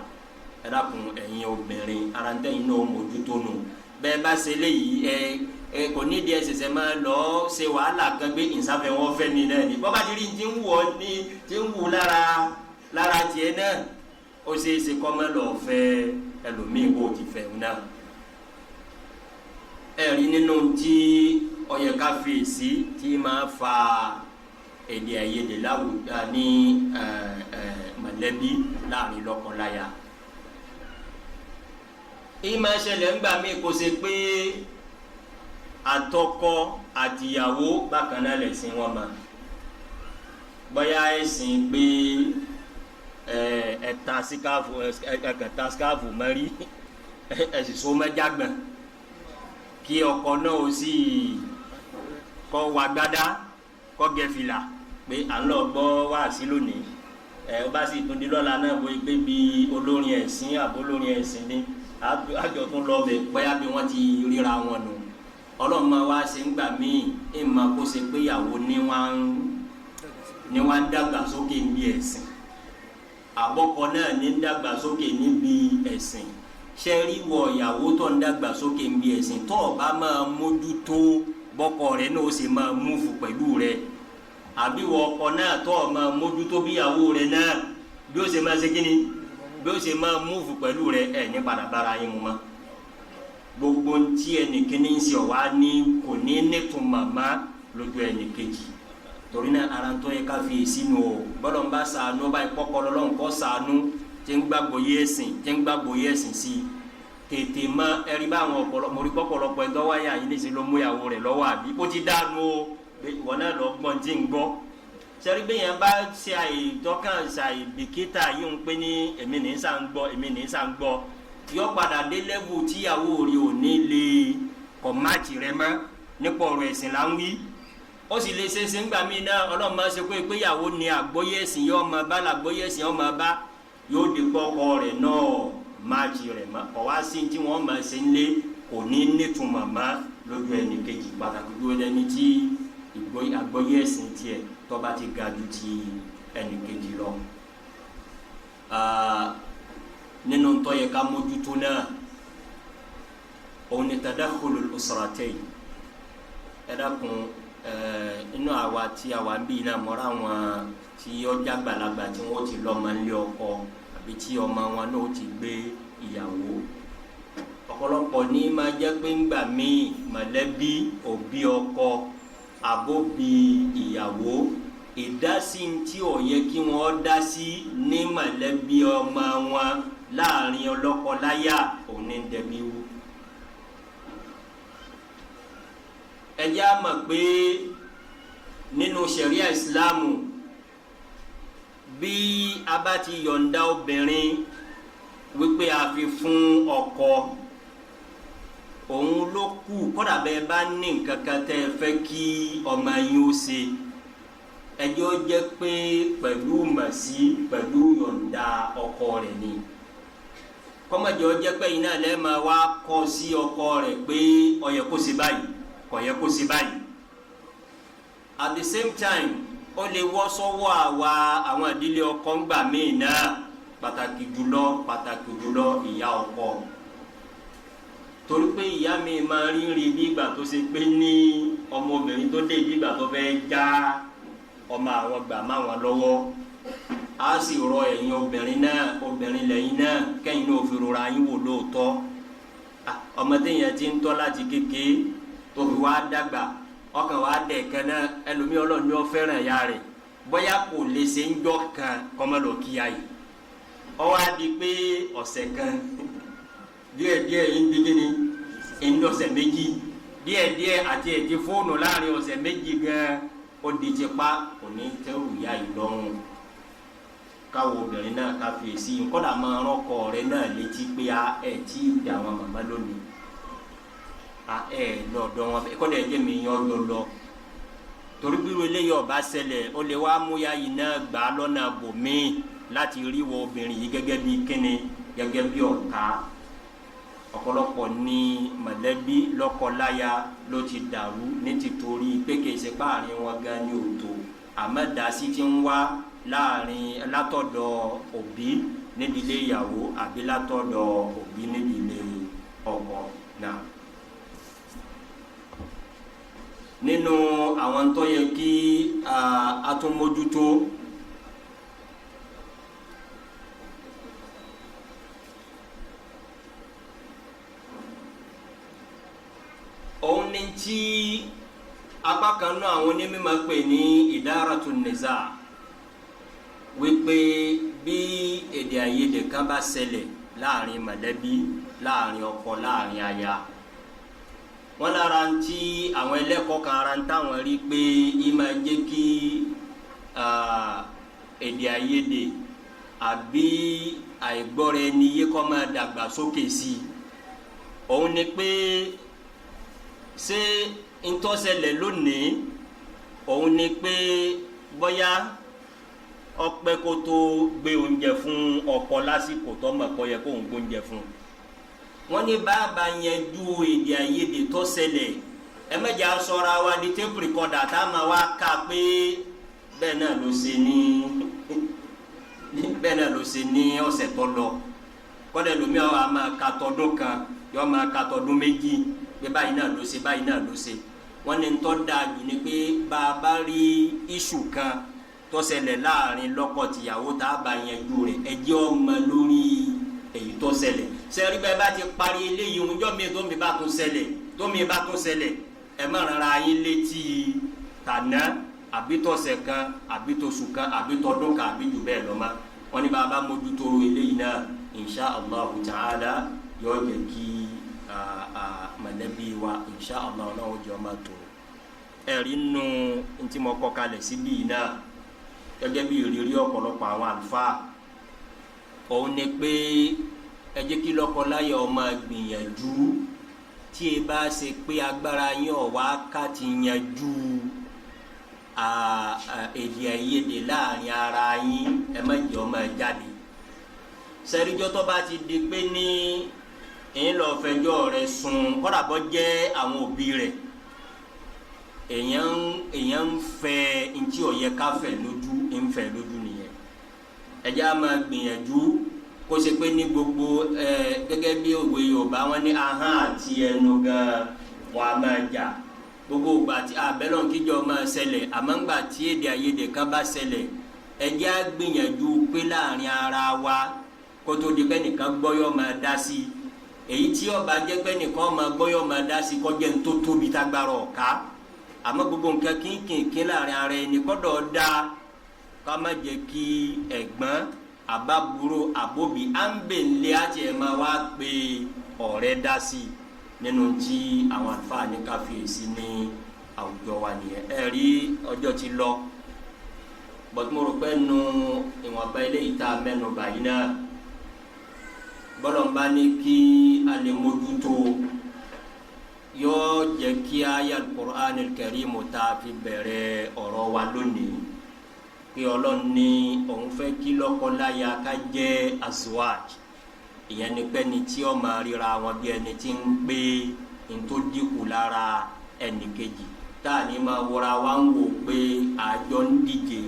Ẹ dákun, ẹ̀yin obìnrin, ara ń tẹ̀yìn náà mójútó nù. Bẹ́ẹ̀ bá ṣe léyìí, ẹ ẹ kò ní di ẹsẹsẹ máa lọ ṣe wàhálà kan gbé ìsáfẹ́ wọn fẹ́ mi náà ni. Bọ́bá ti rí ti ń wọ̀ ní ti ń wù lára tiẹ̀ náà, ó ṣe é ṣe kọ́ mọ́ lọ fẹ́ ẹlòmíì kó o ti fẹ́ òun náà. Ẹ̀rí nínú tí ó yẹ ká fèsì tí máa fa èdè àìyedè láwùjọ ní mọ̀lẹ́bí láàrin lọ́kọláya, ìmọ̀ ṣẹlẹ̀ ńgbà míì kò ṣe pé àtọkọ àtìyàwó bákan náà lẹ̀sìn wọn mọ̀, bóyá ẹ̀sìn pé ẹ̀ta síkáàfù, ẹ̀kẹta síkáàfù mẹ́rí, ẹ̀sìn so mẹ́jàgbọ̀n, kí ọkọ náà ó sì kọ́ wa gbádá, kọ́ gẹ̀fìlà pé à ń lọ gbọ́ wáàsí lónìí. Ẹ ó bá sì tún di lọ́la náà, bóyá pé bí olórin ẹ̀sìn àbólórin ẹ̀sìn ni àjọ tún lọ bẹ̀, bóyá bí wọ́n ti ríra wọn nù. Ọlọ́run máa wá ṣe ń gbà míì, ẹ̀ máa kó ṣe pé ìyàwó ní wọ́n ń dàgbà sókè níbi ẹ̀sìn, àbọ̀kọ náà ní ń dàgbà sókè níbi ẹ̀sìn. Ṣẹ́rí wọ ìyàwó tó ń dàgbà sókè níbi ẹ̀sìn, tó o bá máa mójútó bọ́kọ rẹ̀ náà, ó sì máa move pẹ̀lú rẹ̀, àbí wọ ọkọ náà tó o máa mójútó bíyàwó rẹ̀ náà bí ó ṣe máa ṣe kíni, bí ó ṣe máa move pẹ̀lú rẹ̀, ẹ̀ ní padà bára yín mu mọ́. Gbogbo ntí ẹnìkíní ń ṣe ọ̀wá ní kò ní nítumọ̀ mọ́ lójú ẹnìkejì. Torí náà, ara tó yẹ ká fi sínú o, gbọ́dọ̀ ń bá sànú báyìí kọ́kọ́ lọ́lọ́run kọ́ sànú tí ń gbàgbọ́ yé ẹ̀sìn, tí ń gbàgbọ́ yé ẹ̀sìn sí tètè mọ. Ẹ̀rí bá àwọn ọ̀pọ̀lọpọ̀ mo rí pọ̀pọ̀lọpọ̀ ẹ̀dọ́ wáyà yìí níṣẹ́ ló mú ìyàwó rẹ̀ lọ́wọ́, àbí ó ti dànù o, ìwọ náà lọ gbọ́n tí ń gbọ́. Sẹ́rí bí yẹn bá ṣe àìtọ́kàn ṣe àìbìkítà yìí ń pé ní èmi ní sà ń gbọ́, èmi ní sà ń gbọ́, yọ padà dé level tíyàwó rẹ̀ ò ní lè kọ̀ match rẹ̀ mọ́ nípa ọ̀rọ̀ ẹ̀sìn là ń wí. Ó sì lè ṣeéṣe ńgbà mí náà, Ọlọ́run máa ṣe pé ìyàwó ni àgbọ́yé ẹ̀sìn yóò máa bá, làgbọ́yé ẹ̀sìn yóò máa bá, yóò di kọ́kọ́ rẹ̀ náà match rẹ̀ mọ́, kọ̀ wá sí tí wọ́n máa ṣe ń lé kò ní nítumọ̀ mọ́ lójú ẹnì kejì, pàtàkì ju ẹni tí àgbọ́yé ẹ̀sìn tiẹ̀ tó bá ti ga ju ti ẹnì kejì lọ. Nínú tó yẹ ká mójútó náà, òun ni tadakhulul usratayn. Ẹ dákun, inú àwa tí àwa ń bí iná mọ́ra wọn tí ó jágbàlagbà tí wọ́n ti lọ́mọ nílé ọkọ àbí tí ọmọ wọn náà ti gbé ìyàwó. Ọ̀pọ̀lọpọ̀ ní máa jẹ́ pé ńgbà míì, mọ̀lẹ́bí òbí ọkọ àbóbi ìyàwó, ìdásí tí ò yẹ kí wọ́n dá sí ní mọ̀lẹ́bí ọmọ wọn láàrin ọlọ́kọ-láyà, òun ní dẹbi wú. Ẹ jẹ́ á mọ̀ pé nínú ṣẹ̀ríà ìsìláàmù, bí a bá ti yọ̀ǹda obìnrin wípé a fi fún ọkọ, òun ló kù. Kódà bẹ́ẹ̀ bá ní nǹkan kan tẹ́ ẹ fẹ́ kí ọmọ yín ó ṣe, ẹjọ́ jẹ́ pé pẹ̀lú màsí pẹ̀lú yọ̀ǹda ọkọ rẹ̀ ni. Kọ́mọ̀jọ́ jẹ́ pé iná lẹ́ẹ̀ máa wá kọ́ sí ọkọ rẹ̀ pé ó yẹ kó ṣe báyìí, kò yẹ kó ṣe báyìí. At the same time, ó lè wọ́ sọ́wọ́ àwa àwọn ìdílé ọkọ ńgbà míì náà, pàtàkì jùlọ ìyá ọkọ, torí pé ìyá mi máa rí rí bí ìgbà tó ṣe pé ní ọmọbìnrin tó dé, bí ìgbà tó fẹ́ já ọmọ àwọn gbà má wọn lọ́wọ́. A sì rọ ẹ̀yin obìnrin náà, obìnrin lẹ́yìn náà, kẹ́yìn náà fi rora yín wò lóòótọ́. Ọmọ téèyàn ti ń tọ́ láti kékeré tó fi wá dàgbà, ọkàn wa dẹ̀ kan náà, ẹlòmíì Ọlọ́run ni ó fẹ́ràn ìyá rẹ̀, bóyá kò lè ṣe ń jọ́ kan kọ́mọ́ lọ kíá yìí, ó wá di pé ọ̀sẹ̀ kan, díẹ̀ díẹ̀ ń di kíni, ń dọ̀sẹ̀ 2, díẹ̀ díẹ̀ àti ẹ̀tí fóònù láàrin ọ̀sẹ̀ 2 gan, ó di tipa, kò ní tẹ́rù ìyá yìí lọ́rùn. Káwọ obìnrin náà ká fi èsì kọ́dà máa rọ́kọ rẹ náà létí pé a ẹ̀ tí ì pè àwọn màmá lónìí, a ẹ̀ lọ́dọ̀ wọn kọ́dà ẹ̀ jẹ́ mi yan lọ lọ, torí bí irú eléyìí ọba ṣẹlẹ̀, ó lè wá múyá yìí náà gbà á lọ́nà bòmíì láti rí wọ obìnrin yìí gẹ́gẹ́ bí kíni, gẹ́gẹ́ bí ọ̀tá. Ọ̀pọ̀lọpọ̀ ní mọ̀lẹ́bí lọ́kọ-láya ló ti dàrú ní tìtorí pé kìí ṣe páàrin wọn gan ni òtò, àmọ́ dasi ti ń wá láàrin látọ̀dọ̀ òbí nídìílé ìyàwó àbí látọ̀dọ̀ òbí nídìílé ọkọ náà. Nínú àwọn tó yẹ kí a tún mójútó, òun ni tí apá kan náà àwọn onímọ̀ pè ní idaratun niza, wípé bí èdè àìyedè kan bá ṣẹlẹ̀ láàrin mọ̀lẹ́bí, láàrin ọkọ, láàrin aya, wọn lára ń tí àwọn ẹlẹ́kọ̀ọ́ kan ara ń táwọn rí pé í máa jẹ́ kí èdè àìyedè àbí àìgbọ́ra ẹni yé kó máa dàgbà sókè sí i, òun ni pé ṣé ntọ́sẹ̀lẹ̀ lónìí, òun ni pé bóyá ọpẹ́ kó tó gbé oúnjẹ fún ọkọ lásìkò tó mọ̀ kó yẹ kó ń gbóúnjẹ fún. Wọ́n ní bàbá yẹn ju èdè àìyedè tó ṣẹlẹ̀, ẹ mẹ́jọ sọ̀rọ̀ wa di tape recorder tá a máa wá ká pé bẹ́ẹ̀ náà ló ṣe ní bẹ́ẹ̀ náà ló ṣe ní ọ̀sẹ̀ tó lọ. Kọ́dẹ̀ lómi ọ̀ a máa ka tọdún kan, yọ máa ka tọdún 2, pé báyìí náà ló ṣe, báyìí náà ló ṣe. Wọ́n ní tó dáa jù ni pé bàbá rí iṣu kan tó ṣẹlẹ̀ láàrin lọ́kọ-tìyàwó, tá a bá yanjú rẹ̀, ẹ jẹ́ ọmọ lórí èyí tó ṣẹlẹ̀. Sẹ́rí bẹ́ẹ̀ bá ti parí eléyìí, oúnjọ́ mi tó mi bá tún ṣẹlẹ̀, tó mi bá tún ṣẹlẹ̀, ẹ má rárá yín létí tàná àbí tọ̀sẹ̀ kan àbí tóṣù kan àbí tọdún kan àbí jù bẹ́ẹ̀ lọ mọ́. Wọ́n ní bàbá mójútó eléyìí náà, insha Allahu ta'ala, yóò jẹ́ kí mọ̀lẹ́bí wa, insha Allah, ọlọ́run jẹ́ ọmọ tó ẹ̀rí nù. Ntí mo kọ́ kalẹ̀ síbí yìí náà, gẹ́gẹ́ bí ìrírí ọ̀pọ̀lọpọ̀ àwọn àlùfáà, òun ni pé ẹ jẹ́ kí lọ́kọláya ó máa gbìyànjú, tí ẹ bá ṣe pé agbára yín ọ̀wá ká ti yanjú èdè àìyedè láàrin ara yín, ẹ má jẹ́ ó máa jáde. Sẹ́ríjọ́ tó bá ti di pé ní ń lọ fẹjọ́ rẹ̀ sùn, kọ́dà bọ́ jẹ́ àwọn òbí rẹ̀, èèyàn ń fẹ́ ntí ó yẹ ká fẹ́ lójú, ń fẹ́ lójú nìyẹn. Ẹ jẹ́ á máa gbìyànjú kó ṣe pé ní gbogbo ẹ gẹ́gẹ́ bí òwe Yorùbá wọn ní ahọ́n àti ẹnu gan wọn a máa jà. Gbogbo ìgbà tí abẹ́lọ́n kíjọ máa ṣẹlẹ̀, àmọ́ ńgbà tí èdè àìyedè kan bá ṣẹlẹ̀, ẹ jẹ́ á gbìyànjú pé láàrin ara wa kó tó di pé nìkan gbọ́yọ̀ máa dá sí i. Èyí tí ó bá jẹ́ pé nìkan máa gbọ́yọ̀ máa dá sí i kọjá ní tó tóbi tágbára ọ̀ká. Àmọ́ gbogbo nǹkan kínkìnkín láàrin ara ẹni kọ́dọ̀ dá, ká má jẹ́ kí ẹ̀gbọ́n àbábúrò àbóbi à ń bè lé àti ẹ̀ máa wá pé ọ̀rẹ́ dá sí i. Nínú tí àwọn àlùfáà ní ká fi èsì ní àwùjọ wa nìyẹn. Ẹ rí ọjọ́ ti lọ, bọ́tú mo rò pé nu ìwọ̀nba eléyìí tá a mẹ́nu báyìí náà, bọ́lọ̀ ń bá ní kí a lè mójútó, yóò jẹ́ kí aya al-Qur'an al-Karim tá a fi bẹ̀rẹ̀ ọ̀rọ̀ wa lónìí, pé Ọlọ́run ní òun fẹ́ kí lọ́kọ-láya ká jẹ́ azwaj. Ìyẹn ni pé ní tí ó máa ríra wọn bí ẹni tí ń gbé ntó dínkù lára ẹnì kejì, tá a ní máa wọra wa ń wò pé àjọ ń díje,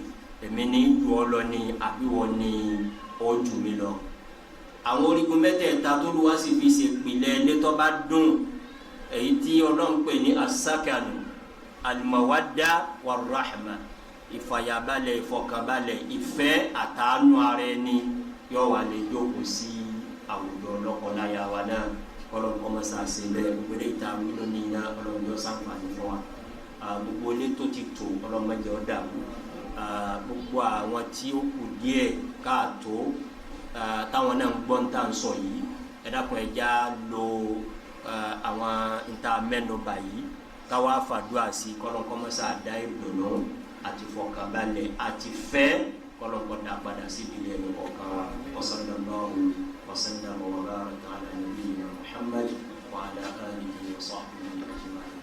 èmi ní ju ọ lọ ni àbí wọ́n ní ó jù mí lọ. Àwọn orígun mẹ́tẹ̀ẹ̀ta tó lù wá sì fi ṣèpìlẹ̀ létọ́ bá dùn, èyí tí Ọlọ́run pè ní asakanu, alimawadda warahma, ìfàyàbalẹ̀, ìfọkànbalẹ̀, ìfẹ́ àtàánú ara ẹni, yóò wà lè jókòó sí àwùjọ lọ́kọláya wa náà. Kọlọ́n kọ́mọ́sá ṣe bẹ́ẹ̀. Gbogbo ìta wílò ní iná, Ọlọ́run yóò ṣàǹfààní fún wa. Gbogbo ilé tó ti tò, Ọlọ́run má jẹ́ ó dàrú. Gbogbo àwọn tí ó kù díẹ̀ káàtó táwọn náà ń gbọ́ ń tà ń sọ yìí, ẹ dákun, ẹ já lo àwọn ń ta mẹ́nuba yìí, káwá fàdúrà sí kọ́lọ́n kọ́mọ́sá dá ìdùnnú àti fọkànbalẹ̀ àti fẹ́, kọ́lọ́n kọ́ dá padà sí ìdílé ẹni kọ̀ọ̀kan wa. Wa sallallahu wa sallama wa baraka ala nabiyyina Muhammad wa ala alihi wa sahbihi ajma'in.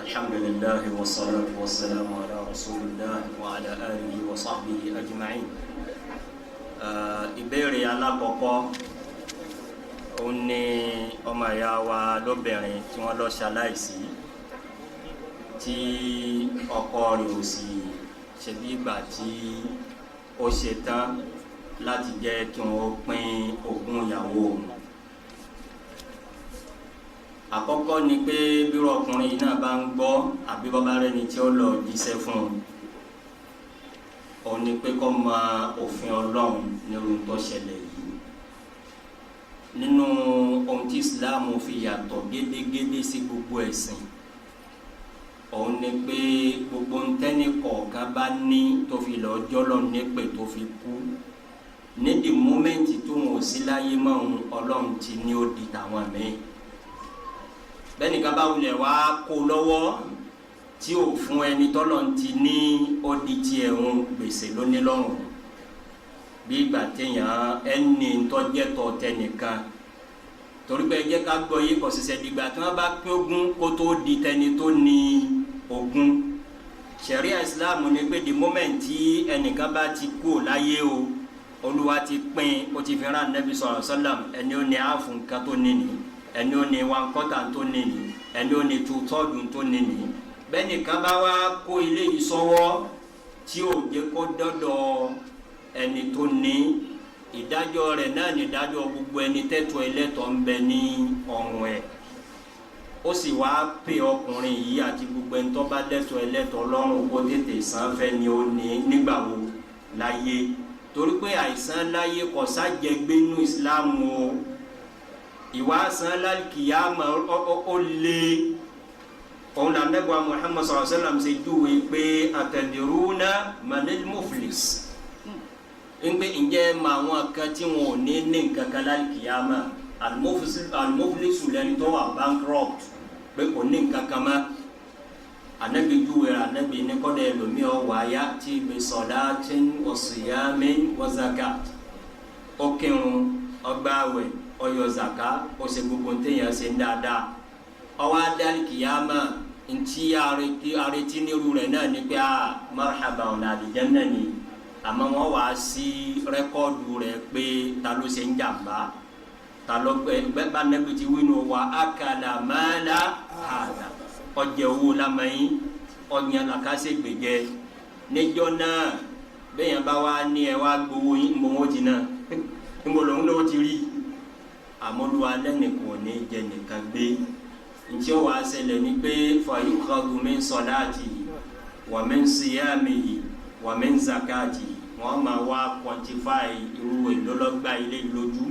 الحمد لله والصلاة والسلام على رسول الله وعلى آله وصحبه أجمعين. Ìbéèrè alákọ̀ọ́kọ́, ó ní ọmọ ìyá wa lóbìnrin tí wọ́n lọ ṣaláìsí, tí ọkọ rẹ̀ ò sì ṣe bí ìgbà tí ó ṣe tán láti jẹ́ kí wọ́n pín ogún ìyàwó òun. Àkọ́kọ́ ni pé bírò ọkùnrin yìí náà bá ń gbọ́, àbí bọ́bá rẹ̀ ni tí ó lọ jíṣẹ́ fún un, òun ni pé kó mọ òfin Ọlọ́run nírú tó ṣẹlẹ̀ yìí. Nínú ohun tí Islam fi yàtọ̀ gédégédé sí gbogbo ẹ̀sìn, òun ni pé gbogbo ntẹ́ni kọ̀ọ̀kan bá ní tó fi lọ jọ́lọ̀ nípè tó fi kú, ní the moment tó wọn ò sí láyé mọ́ òun, Ọlọ́run ti ní ó di tàwọn míì. Bẹ́ẹ̀ni ká bá wulẹ̀ wá kó lọ́wọ́ tí ò fún ẹni tọ́lọ̀ ti ní ó di tiẹ̀ ń gbèsè lóní lọ́rùn, bí ìgbà téèyàn ẹni tọ́jẹ́tọ̀ tẹnìkan. Torí pé ẹ jẹ́ ká gbọ́ yìí, kò ṣẹ̀ṣẹ̀ dìgbà tí wọ́n bá pín ogún kó tó di tẹni tó ní ogún. Ṣẹ̀ríà Ìsìláàmù ni pé the moment tí ẹnìkan bá ti kú láyé o, Olúwa ti pín, ó ti fi rán Ànábì sallallahu alaihi wasallam, ẹni ó ní ààfù nǹkan tó ní ní, ẹni ó ní one quarter tó ní ní, ẹni ó ní two third tó ní ní. Bẹ́ẹ̀ nìkan bá wá kó ilé yìí sọ́wọ́ tí ò jẹ́ kó dọ́dọ̀ ẹni tó ní, ìdájọ́ rẹ̀ náà ní ìdájọ́ gbogbo ẹni tẹ́tọ́ ẹlẹ́tọ̀ ń bẹ ní ọrùn ẹ̀. Ó sì wá pè ọkùnrin yìí àti gbogbo ẹni tó bá lẹ́tọ̀ ẹlẹ́tọ̀ lọ́rùn kó tètè san fẹ́ ni ó ní nígbà wo láyé, torí pé àìsàn láyé kò sájẹgbénú Ìsìlámù o. Ìwà san lálùkìyàmà ó lé òun là nẹ́gbàá. Muhammad sallallahu alaihi wasallam ṣe júwe pé atadiruna manil muflis, ń pé ǹjẹ́ ma àwọn kan tí wọn ò ní ní nǹkan kan lálùkìyàmà? Al-muflisu lẹni tó wà bankrupt, pé kò ní nǹkan kan mọ́. Anabi júwe, anabi ní kọ́dà ẹlòmíì wà ya'ti bi salatin wa siyamin wa zakat, ó kírun, ó gbààwẹ̀, ó yọ zaka, ó ṣe gbogbo ntẹ̀yàn ṣe ń dáadáa, ó wá dálùkìyàmà. Ntí areti nírú rẹ̀ náà ni pé a marhaba, ọ̀nà àlìjánnà ni. Àmọ́ wọ́n wá sí record rẹ̀ pé ta ló ṣe ń jàmbá, ta ló gbẹ bá nẹ́bi ti wí nù wa akala mala hada, ọjẹ owó lamẹ́yìn, ọ̀yàn làkàṣe gbèjẹ níjọ́ náà. Bẹ́ẹ̀ yẹn bá wá ní ẹ wá gbowó yín, ń bọ̀ wọ́n ti náà ń bọ̀ lòun náà ti rí. Àmọ́lúwa lẹ́nìkan ò ní jẹ nìkan gbé. Ntí ó wàá ṣẹlẹ̀ ni pé fayukhadhu min salatihi wa min siyamihi wa min zakatihi. Wọ́n máa wá quantify irú èló lọ́gbà ilé lójú,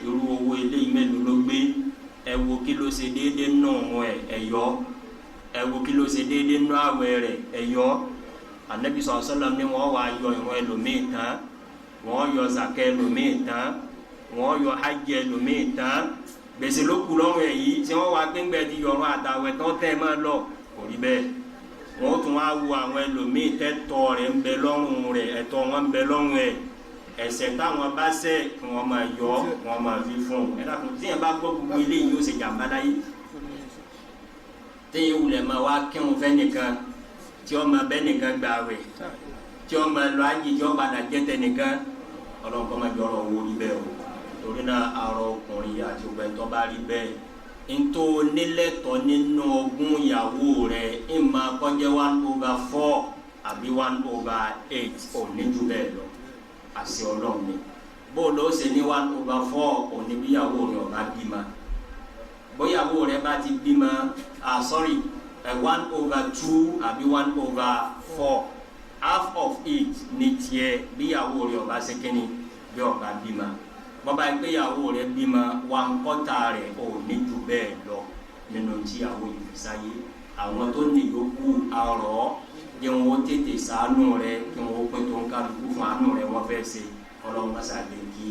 irú owó ilé mélòó ló gbé. Ẹ wo kí ló ṣe déédéé nù ẹ ẹ̀yọ́, ẹ wo kí ló ṣe déédéé nù àwẹ̀ rẹ̀ ẹ̀yọ́. Anabi sọ̀rọ̀ sọ́lá ni wọ́n wá yọ ìwọ̀n ẹlòmíì tán, wọ́n yọ zakẹ́ ẹlòmíì tán, wọ́n yọ hajj ẹlòmíì tán, gbèsè ló kù lọ́rùn ẹ̀ yìí tí wọ́n wá gbẹ́ngbẹ́ di yọrọ àtàwẹ̀ tán tẹ́ ẹ máa lọ. Kò rí bẹ́ẹ̀. Wọ́n tún wá wo àwọn ẹlòmíì tẹ́tọ́ rẹ̀ ń bẹ lọ́rùn rẹ̀, ẹ̀tọ́ wọn ń bẹ lọ́rùn ẹ̀, ẹ̀ṣẹ̀ táwọn bá ṣẹ̀ kí wọ́n máa yọ, kí wọ́n máa fi fún un. Ẹ dákun, tí yẹn bá gbọ́ gbogbo eléyìí, yóò ṣe jàmbá láyé. Téyìn wulẹ̀ máa wá kírun fẹ́ nìkan, tí ó máa bẹ́ nìkan gbà wẹ̀, tí ó máa lọ ájì, tí ó padà jẹ́ tẹ nìkan. Ọlọ́run kọ́ máa jọ ọ̀rọ̀ owó rí bẹ́ẹ̀ o. Torí náà, arọ ọkùnrin àti ọgbẹ́ tó bá rí bẹ́ẹ̀, ntó nílẹ̀tọ̀ nínú ogún ìyàwó rẹ̀, ìmọ̀ kọjá 1/4 àbí 1/8, ò ní ju bẹ́ẹ̀ lọ. Àṣẹ Ọlọ́run ni. Bóòlù ó ṣe ní 1/4 òní bí ìyàwó rẹ̀ ọba bímọ. Bóyàwó rẹ̀ bá ti bímọ, ah sorry, 1/2 àbí 1/4, half of it ní tiẹ̀ bí ìyàwó rẹ̀ ọba ṣe kínní, bí ọba bímọ. Bọ́ba ìgbéyàwó rẹ̀ bímọ, 1/4 rẹ̀, ò ní ju bẹ́ẹ̀ lọ nínú tíyàwó yìí fi sáyé. Àwọn tó ní yòókù, àrọ̀ jẹ́ wọn ó tètè ṣàánú rẹ̀, kí wọn ó pín tó ń kálukú fún àánú rẹ̀ wọ́n fẹ́ ṣe. Ọlọ́run bá ṣàlẹ̀ kí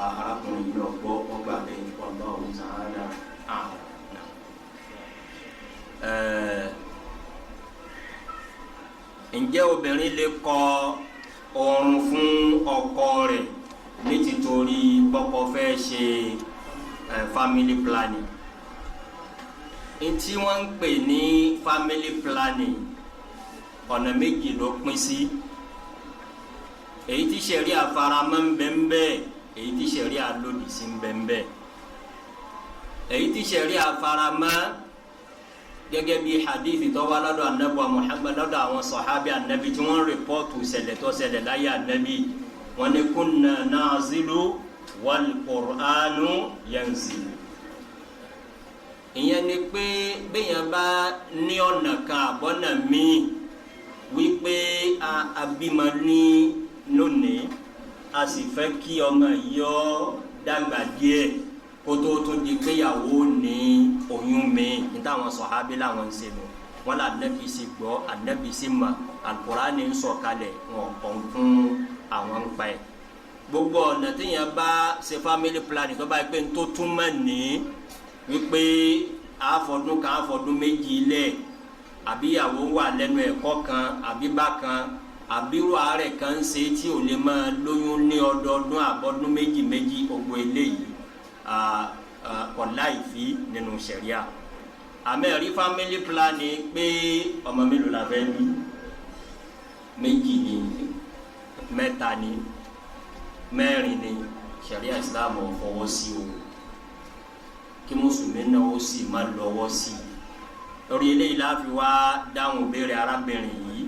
arákùnrin yìí náà gbọ́ ọgbà bẹ́ẹ̀. Wallahu ta'ala a'lam. Ǹjẹ́ obìnrin lè kọ oorun fún ọkọ rẹ̀ ní títorí bọ́kọ fẹ́ ṣe family planning? Ntí wọ́n ń pè ní family planning, ọ̀nà méjì ló pín sí: èyí tí ṣẹ̀ríà faramọ́ ń bẹ ń bẹ, èyí tí ṣẹ̀ríà lòdì sí ń bẹ ń bẹ. Èyí tí ṣẹ̀ríà faramọ́, gẹ́gẹ́ bí hadith tó wá lọ́dọ̀ anabi wa Muhammad, lọ́dọ̀ àwọn sọ̀hábì anabi tí wọ́n report ṣẹlẹ̀ tó ṣẹlẹ̀ láyé anabi, wọ́n ní kunna na'zilu wal Qur'anu yanzilu. Ìyẹn ni pé bẹ́yẹn bá ní ọ̀nà kan àbọ̀nà míì wípé a bímọ ní lónìí, a sì fẹ́ kí ọmọ yìí ó dàgbà díẹ̀ kó tó tún di péyàwó ní oyún mi ní, táwọn sọ̀hábí làwọn ń ṣe nù. Wọn là Ànábì sì gbọ́, Ànábì sì mọ̀, Al-Qur'ani ń sọ̀kalẹ̀, wọn kàn fún àwọn ń pa ẹ̀. Gbogbo ọ̀nà téèyàn bá ṣe family planning, tó bá yẹ pé ń tó túmọ̀ ní wípé àfọdún kan, àfọdún méjì lẹ̀, àbí ìyàwó wà lẹ́nu ẹ̀kọ́ kan, àbí bákan, àbírò àárẹ̀ kan ń ṣe tí ò lè máa lóyún ní ọdọọdún àbọ̀dún méjì méjì, gbogbo eléyìí kò láìfí nínú ṣẹ̀ríà. Àmẹ́rí family planning pé ọmọ mélòó la fẹ́ bí, méjì ni, mẹ́ta ni, mẹ́rin ni, ṣẹ̀ríà Islam ò fọwọ́ sí o, kí mùsùlùmí náà ó sì má lọ́wọ́ sí i. Lórí eléyìí la fi wá dáhùn béèrè arábìnrin yìí.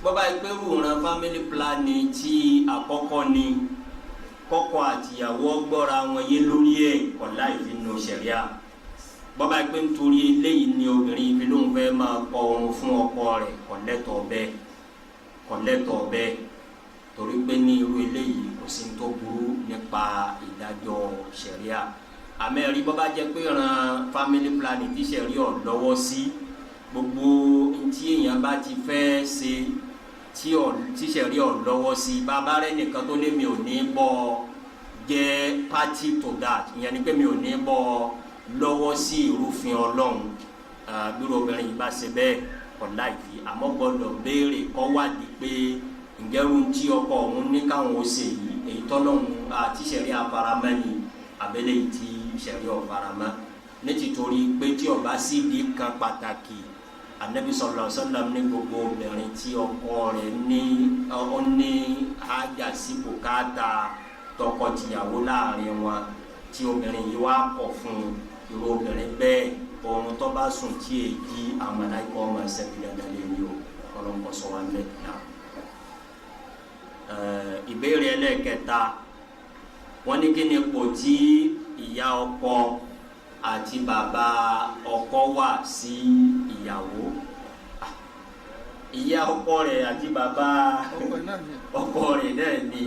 Bọ́bá ìpérù ran family planning tí àkọ́kọ́ ni kọ́kọ́ àtìyàwó gbọ́ra wọn yé lórí ẹ̀, kọ̀ láì fi nu ṣẹ̀ríà. Bọ́bá ìpè nítorí eléyìí ni obìnrin fi lóun fẹ́ máa kọ oorun fún ọkọ rẹ̀, kò lẹ́tọ̀ọ́ bẹ́ẹ̀, kò lẹ́tọ̀ọ́ bẹ́ẹ̀, torí pé ní irú eléyìí kò sí tó burú nípa ìdájọ́ ṣẹ̀ríà. Àmẹ́rí bọ́bá jẹ́ pé ran family planning tí ṣẹ̀ríà ọ̀ lọ́wọ́ sí, gbogbo ntí èèyàn bá ti fẹ́ ṣe tí ṣẹ̀ríà ọ̀ lọ́wọ́ sí, bàbá rẹ̀ nìkan tó ní mi ò ní bọ́ jẹ́ party to that, ìyẹn ni pé mi ò ní bọ́ lọ́wọ́ sí ìrúfin Ọlọ́run. Bí obìnrin yìí bá ṣe bẹ́ẹ̀, kọ̀ láìfi, àmọ́ gbọ́dọ̀ béèrè, kọ́ wádìí pé ǹjẹ́ irun tí ọkọ òun ní káwọn ó ṣe yìí, èyí tọ́lọ́hún àti ṣẹ̀ríà faramọ́ ni, abẹ́lé yìí tí ṣẹ̀ríà ò faramọ́, ní tìtorí pé tí ó bá sì di kan pàtàkì. Anabi sallallahu alaihi wasallam ní gbogbo obìnrin tí ọkọ rẹ̀ ní ọ ní hájà sí bùkátà tọkọtìyàwó láàrin wọn, tí obìnrin yìí wá kọ̀ fún irú obìnrin bẹ́ẹ̀, oorun tó bá sùn tí èyí àwọn màláíkà ọmọ ẹsẹ̀ bí dandan lè rí o. Ọlọ́nkọ sọ wá lẹ́ náà. Ìbéèrè ẹlẹ́ẹ̀kẹta, wọ́n ní kí ni ipò tí ìyá ọkọ àti bàbá ọkọ wà sí ìyàwó? Ìyá ọkọ rẹ̀ àti bàbá ọkọ rẹ̀ náà ni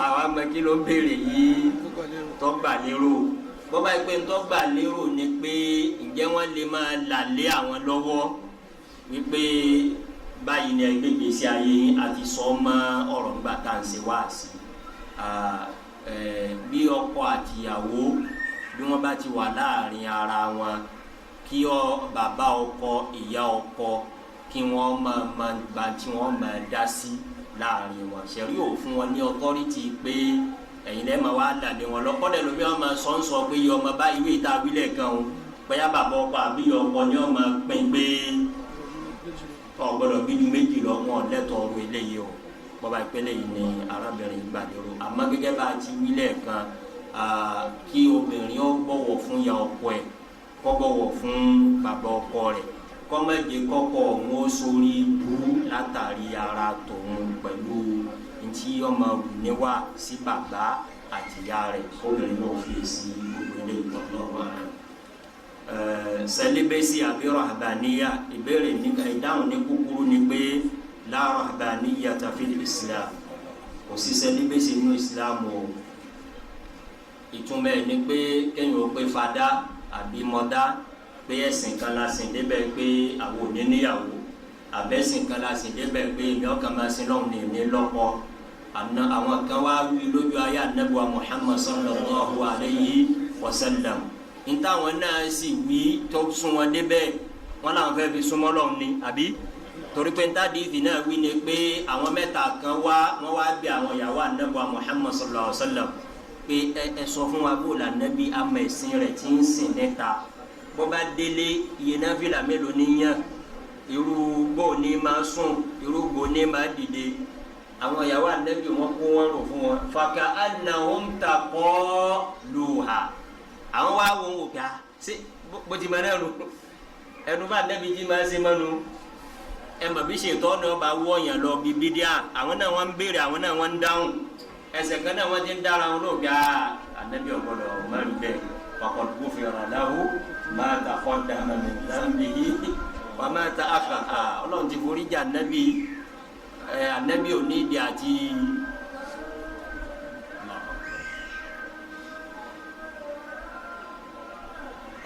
àwọn amẹ́kí ló ń béèrè yìí tọ́gbà lérò. Bọ́bá yìí pé tọ́gbà lérò ni pé ǹjẹ́ wọ́n lè máa là lé àwọn lọ́wọ́ wípé báyìí ni ẹgbẹ́ gbèsè ayé àti sọ mọ́ ọ̀rọ̀ ńgbà tá à ń ṣe wá sí. Bí ọkọ àtìyàwó bí wọ́n bá ti wà láàrin ara wọn, kí bàbá ọkọ ìyá ọkọ kí wọ́n máa gba tí wọ́n máa dá sí láàrin wọn. Ṣẹ̀rí ò fún wọn ní ọtọ́rìtì pé ẹ̀yin lẹ́ẹ̀ máa wá dàdé wọn lọ́kọ́dẹ̀ lómi wọn máa sọ pé iye ọmọ bá ìwé ìta wílẹ̀ kan o, bóyá bàbá ọkọ àbí ọkọ ni wọn máa pín pé ọ gbọ́dọ̀ bí ju méjì lọ, wọn lẹ́tọ̀ọ́ ọ̀rọ̀ eléyìí o. Bọ́ba ìpele yìí ni arábìnrin gbàdúró. Àmọ́ gẹ́gẹ́ bá a ti wílẹ̀ kan, kí obìnrin ó bọ̀wọ̀ fún ìyá ọkọ ẹ̀, kó bọ̀wọ̀ fún bàbá ọkọ rẹ̀, kó má jẹ́ kọ́kọ́ òun ó sórí bú látàrí ara tòun pẹ̀lú ntí ọmọ níwá sí bàbá àtìyá rẹ̀. Obìnrin náà fi sí gbogbo ilé ìtọ́lọ́wọ́ rẹ̀. Sẹlẹbẹsì àbí rahbaniya, ìbéèrè nípa ìdáhùn ní kúkúrú ni pé la rahbaniyata fil Islam, kò sí sẹlẹbẹsì nínú Islam o. Ìtumọ̀ ẹ̀ ni pé kéèyàn ó pé fada àbí mọ́dá pé ẹ̀sìn kan la sìn débẹ̀ pé àwọn ò ní níyàwó, àbẹ̀sìn kan la sìn débẹ̀ pé èmi ọkàn máa sin lọ́hùn ní ní lọ́kọ. Àwọn kan wá wí lójú ayé anabuwa Muhammad sallallahu alayhi wa sallam, ntàwọn náà sì wí tó sún wọn débẹ̀, wọn làwọn fẹ́ fi súnmọ́ lọ́hùn ni àbí torí pé ntàdíìsì náà wí ni pé àwọn mẹ́ta kan wá, wọ́n wá bí àwọn ìyàwó anabuwa Muhammad sallallahu alayhi wa sallam pé ẹ sọ fún wa bó la nẹbi ama ẹ̀sìn rẹ̀ tí ń sìn níta, bó bá délé iye náfìlà mélòó ní yàn, irú bó ní máa sùn, irú bó ní máa dìde. Àwọn ìyàwó anabi wọn kó wọn rò fún wọn fàkà annahum taqaluha, àwọn wá wọn wò ká ṣé bó ti máa náà lò ẹnu bá anabi jí máa ṣe mánu ẹ mọ̀ bí ṣètò ọ̀nà ọba wọ̀nyàn lọ bí bídíà, àwọn náà wọ́n ń béèrè, àwọn náà wọ́n ń dáhùn, ẹsẹ̀ kan náà wọ́n ti ń dára wọn lóògbé anabi ọ̀gbọ́dọ̀ mẹ́rin bẹ́ẹ̀ faqad ghufira lahu ma taqaddama min dhanbihi wa ma ta'akhkhar. Ọlọ́run ti forí jì anabi, anabi ò ní ìdí àti Allahu akbar,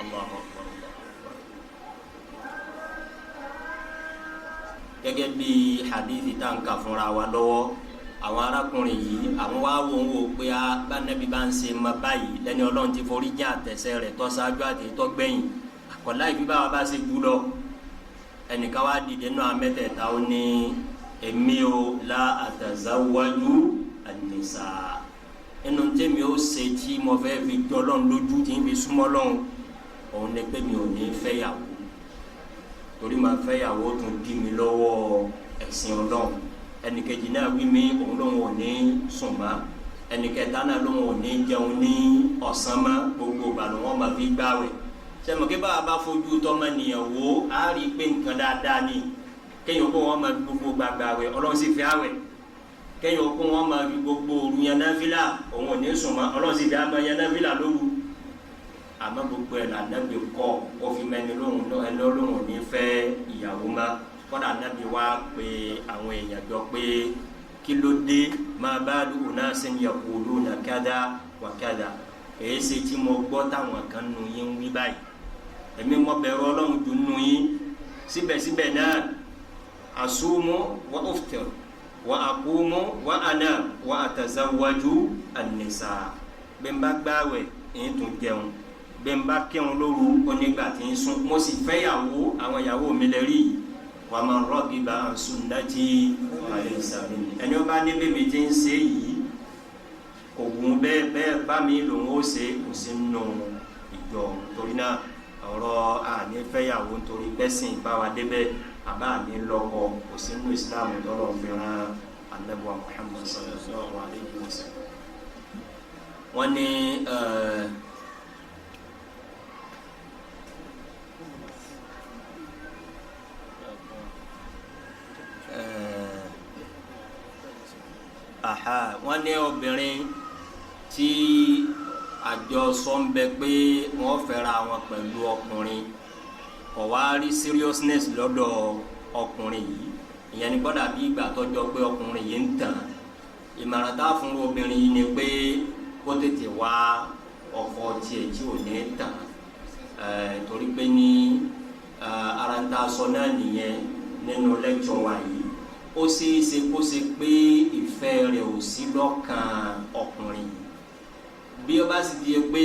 Allahu akbar. Gẹ́gẹ́ bí hadithi tá n kà fúnra wa lọ́wọ́, àwọn arákùnrin yìí àwọn wá wò ń wò pé a bá nẹ́bí bá ń ṣe ma báyìí lẹ́ni ọlọ́run ti forí jìn àtẹ̀sẹ̀ rẹ̀ tó ṣáájú àti tó gbẹ̀yìn, àkọ́lá ìfi báwa bá ṣe jù lọ. Ẹnìkan wá dìde náà mẹ́tẹ̀ẹ̀ta, ó ní èmi ò la àtàzáwájú ànìsà, inú tèmi ó ṣe tí mo fẹ́ fi jọ lọ́run lójú tí ń fi súnmọ́ lọ́run, òun ni pé mi ò ní fẹ́yàwó, torí màá fẹ́yàwó tún dí mi lọ́wọ́ ẹ̀sìn ọlọ́run. Ẹnìkejì náà wí mí òun lòun ò ní sùn mọ́, ẹnìkẹta náà lòun ò ní jẹun ní ọ̀sán mọ́, gbogbo ìgbà lòun wọn máa fi gbààwẹ̀. Sẹ́mi kí báwa bá fojú tọmọnìyàn wò á rí i pé nǹkan dáadáa ni kéèyàn kó wọn máa fi gbogbo gbàgbàwẹ̀, ọlọ́run sì fi àwẹ̀. Kéèyàn kó wọn máa fi gbogbo òru yan náfìlà, òun ò ní sùn mọ́, ọlọ́run sì fi àmọ́ yan náfìlà lóru. Àmọ́ gbogbo ẹ̀ là nàbì kọ́ ó fi mẹ́ni lóhùn ẹni lóhùn ò ní fẹ́ ìyàwó mọ́. Kọ́dà nàbì wá pé àwọn èèyàn jọ pé kí ló dé, ma balu unasin yaquluna kada wa kada, èyí ṣe tí mo gbọ́ táwọn kan nu yín wí báyìí, èmi mo bẹ̀rù ọlọ́run jù nu yín, síbẹ̀síbẹ̀ náà asumu wa uftir wa aqumu wa anam wa atazawwaju an-nisa, bí n bá gbààwẹ̀ ń tún jẹun, bí n bá kírun lóru onígbà tí ń sùn, mo sì fẹ́yàwó, àwọn ìyàwó mi lè rí yìí. Wa man ragiba an sunnati falaysa minni, ẹni ó bá ní bèbè tí ń ṣe yìí kò gùn bẹ́ẹ̀ bẹ́ẹ̀ bá mi lòun ó ṣe, kò sí nù ìjọ. Torí náà Ọ̀rọ̀ àní fẹ́yàwó nítorí pẹ́sìn báwa débẹ̀ àbá àní lọ́kọ kò sínú Islam tọ́lọ̀ fi rán anabuwa Muhammad sallallahu alayhi wa sallam. Wọ́n ní wọ́n ní obìnrin tí àjọsọ ń bẹ pé wọ́n fẹ́ra wọn pẹ̀lú ọkùnrin, kò wá rí seriousness lọ́dọ̀ ọkùnrin yìí. Ìyẹn ní gbọ́dọ̀ bí ìgbà tọ́jọ́ pé ọkùnrin yìí ń tàn. Ìmọ̀ràn tá a fún obìnrin yìí ni pé kó tètè wá ọkọ tiẹ̀ tí ò ní tàn, torí pé ní ara ń ta sọ náà nìyẹn nínú lẹ́kṣọ̀ wa yìí. Ó ṣeé ṣe kó ṣe pé ìfẹ́ rẹ̀ ò sí lọ́kàn ọkùnrin yìí. Bí ó bá sì di pé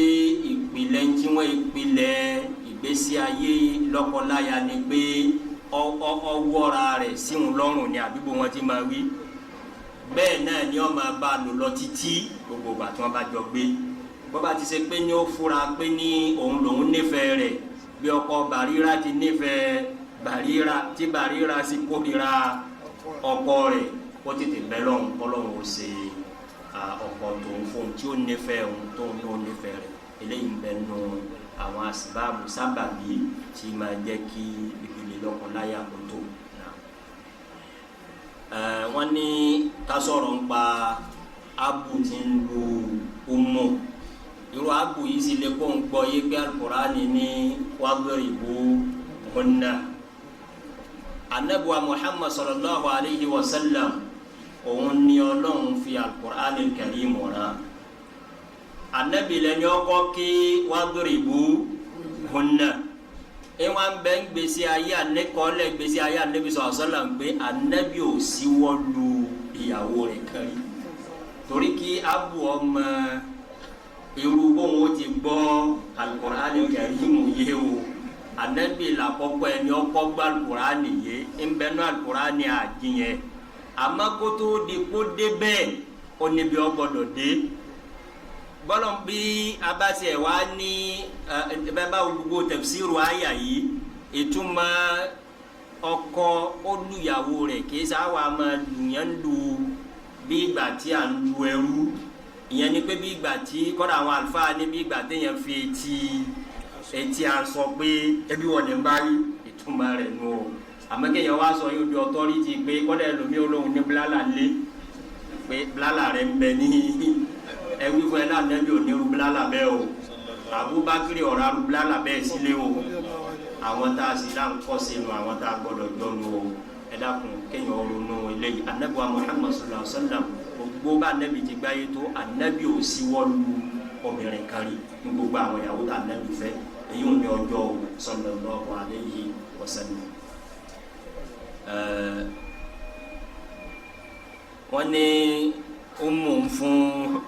ìpìlẹ̀ tí wọ́n ìpìlẹ̀ ìgbésí ayé lọ́kọláya ni pé ọwọ́ra rẹ̀ síhun lọ́rùn ni àdúgbò wọn ti máa wí bẹ́ẹ̀ náà ni wọ́n máa bá a lò lọ títí gbogbo ìgbà tí wọ́n bá jọ gbé. Bó bá ti ṣe pé ní ó fura pé ní òun lòun nífẹ̀ẹ́ rẹ̀, bí ọkọ Bàrírà ti nífẹ̀ẹ́ Bàrírà tí Bàrírà sì kórìíra ọkọ rẹ̀, kó tètè bẹ́ lọ́hùn kọ́lọ́hùn ó ṣe ọkọ tòun fóun tí ó nífẹ̀ẹ́ òun tóun ní ó nífẹ̀ẹ́ rẹ̀. Eléyìí ń bẹ nù àwọn àsìbáàbù sábàbí tí máa jẹ́ kí ìdílé lọ́kọláya kó tó. Wọ́n ní ká sọ̀rọ̀ ń pa abu tí ń lu ọmọ. Irú abu yìí sì lè kó ń gbọ́ yé pé Al-Qur'ani ní wadribu hunna. Anabuwa Muhammad sallallahu alayhi wa sallam, òun ni Ọlọ́run fi Al-Qur'ani al-Karim rán. Anabi lẹni ọkọ kí wadribu hunna. Ìwọ̀n bẹ ń gbèsè ayé anẹ́kọ́lẹ̀ gbèsè ayé anabi sallallahu alayhi wa sallam pé anabi ò síwọ́ lu ìyàwó rẹ̀ kan rí, torí kí abu ọmọ irú bóun ó ti gbọ́ Al-Qur'ani al-Karim yé o. Anabi làkọ́kọ́ ẹni ọkọ́ gbọ́ Al-Qur'ani yé ńbẹ́nu Al-Qur'ani àjìyẹn. Àmọ́ kótó di kó dé bẹ́ẹ̀, ó níbi ó gbọ́dọ̀ dé. Bọ́lọ̀ bí abáṣe wa ní ẹ bá gbogbo tafsiru àyà yìí, ìtumọ̀ ọkọ olùyàwó rẹ̀ kì í sáwà máa lùyàn lu bí ìgbà tí à ń lu ẹrú. Ìyẹn ni pé bí ìgbà tí kọ́dà àwọn àlùfáà ní bí ìgbà téèyàn fi etí aṣọ pé ẹbí wọn ní bá rí ìtumọ̀ rẹ̀ nù o. Àmọ́ kéèyàn wá sọ yóò di ọtọ́rìtì pé kọ́dà ẹlòmíì olóhùn ní bílálà lé pé bílálà rẹ̀ ń bẹ ní ẹwí fún ẹ náà nẹ́bí onírú bílálà bẹ́ẹ̀ o. Abubakar ọ̀rọ̀ arú bílálà bẹ́ẹ̀ sílé o. Àwọn tá a sì dá ń kọ́ sínú àwọn tá a gbọ́dọ̀ jọ́nu o. Ẹ dákun, kéèyàn ronú eléyìí. Anabi wa Muhammad sallallahu alaihi wa sallam, gbogbo bá anabi ti gbáyé tó, anabi ò síwọ́ lu obìnrin kan rí ní gbogbo àwọn ìyàwó tá anabi fẹ́. Èyí ò ní ọjọ́ o, sallallahu alaihi wa sallam. Wọ́n ní ó mú un fún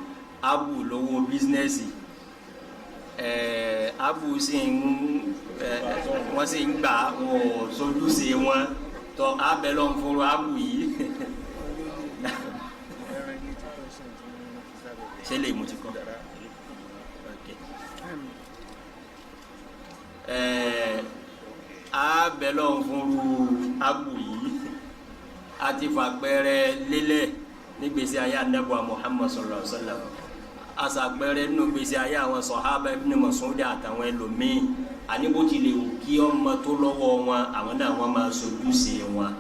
abu lówó business, abu sì ń wọ́n sì ń gbà wọn ò sojúṣe wọn tọ́ abẹ lọ́n fún abu yìí. Ṣé lè mú ti kọ́? Abẹ lọ́n fún abu yìí. A ti fàpẹrẹ lélẹ̀ nígbèsè ayé anabuwa Muhammad sallallahu alaihi wa sallam, asàpẹrẹ nínú gbèsè ayé àwọn sọ̀hábà Ibn Mas'ud àtàwọn ẹlòmíín. Àní bó ti lè wù kí ọmọ tó lọ́wọ́ wọn, àwọn náà wọ́n máa sojúṣe wọn.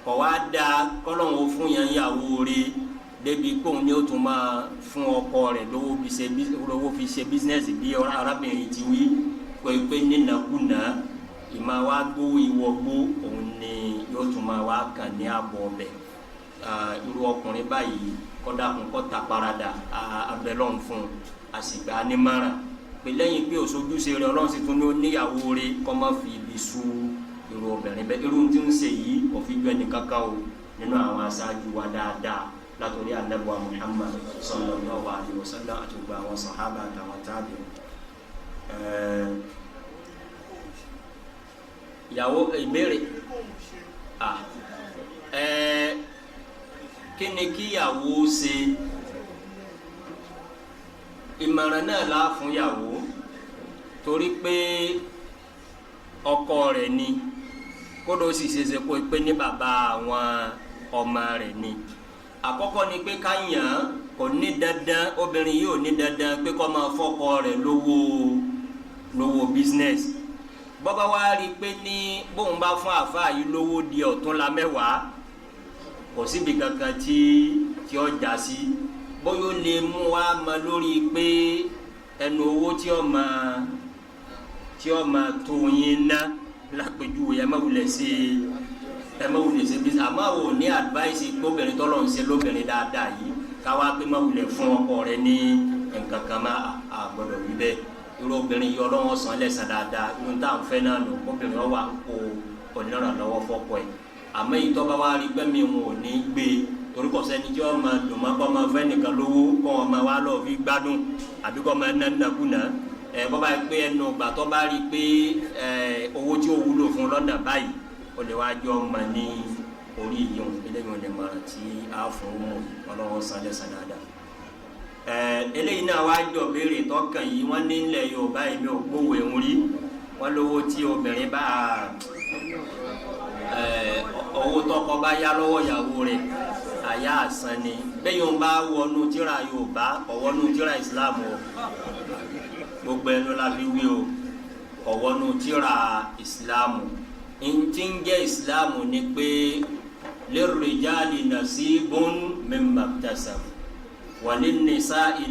Kọ̀ wá da kọ́lọ́hún fún yẹn yàwó rí débi kóun ni ó tún máa fún ọkọ rẹ̀ lówó fi ṣe business bí arábìnrin ti wí pé nínàkúnà ìmọ̀ wa gbó ìwọ gbó, òun ni yóò tún máa wá kàn ní àbọ̀ ọbẹ̀. Irú ọkùnrin báyìí, kọ́dàkùn kọ́ ta parada abẹ́lọ́n fún un, àsìgbà nímọ̀ràn pé lẹ́yìn pé òṣojúṣe rẹ̀, Ọlọ́run sì tún ní oníyàwó rẹ̀, kọ́ má fi ibi sú irú obìnrin bẹ́ẹ̀. Irú tí ń ṣe yìí kò fi jọ ẹnì kankan o nínú àwọn aṣáájú wa dáadáa, látòrí anabuwa Muhammad sallallahu alaihi wasallam àti gbogbo àwọn sàhábà àtàwọn tábìlì. Ìyàwó ìbéèrè kí ni kíyàwó ṣe? Ìmọ̀ràn náà la fún yàwó. Torí pé ọkọ rẹ̀ ni, kódò sì ṣeéṣe kó pé ní bàbá àwọn ọmọ rẹ̀ ni. Àkọ́kọ́ ni pé ká yàn án, kò ní dandan, obìnrin yìí ò ní dandan pé kó máa fọ́kọ rẹ̀ lówó business. Bọ́bá wa rí i pé ní bóun bá fún àáfàá yìí lówó di ọ̀túnla 10, kò síbi kankan tí ó já sí, bóyá ó lè mú wa mọ lórí pé ẹnu owó tí ó ma tó yín ná lápèjúwe, ẹ má wulẹ̀ sí, ẹ má wulẹ̀ sí business. Àmọ́ ò ní advice gbóbìnrin tọ́lọ̀ ń ṣe lóbìnrin dáadáa yìí, káwá pé má wulẹ̀ fún ọkọ rẹ ní nǹkan kan má a gbọ́dọ̀ wí bẹ́ẹ̀. Irú obìnrin yìí, Ọlọ́wọ́ san lẹ́san dáadáa. Irú tá à ń fẹ́ náà nù, obìnrin wà ń kó onírànlọ́wọ́ fọ́kọ ẹ̀. Àmọ́ èyí tó bá wá rí pé mi ò ní gbé, torí kò sẹ́ni tí wọ́n máa dùn mọ́ kọ́ máa fẹ́ nìkan lówó, kọ́ wọn máa wá lọ́ọ́ fi gbádùn àbí kọ́ máa ná nàkúnà. Ẹ bọ́ bá pé ẹnu gbà tó bá rí pé ẹ owó tí ó wúlò fún lọ́nà báyìí, ó lè wá jọ ọmọ ní orí yìí. Eléyìí wọn lè mọ̀ràn tí a fún un mọ̀. Ọlọ́wọ́ san lẹ́san dáadáa. Eléyìí náà wá jọ béèrè tọkàn yìí. Wọ́n ní ilẹ̀ Yorùbá yìí, mi ò gbówó ẹ̀hún rí, wọ́n lówó tí obìnrin bá owó tọkọ bá yá lọ́wọ́ ìyàwó rẹ̀, àyà àsán ni. Bẹ́ẹ̀ yóò bá wọnú tíra Yorùbá, ọ̀wọ́nú tíra Islam o. Gbogbo ẹnu la fi wí o, ọ̀wọ́nú tíra Islam. Ntí ń jẹ́ Islam ni pé lirrijali nasibun mimma iktasabu walinnisa'i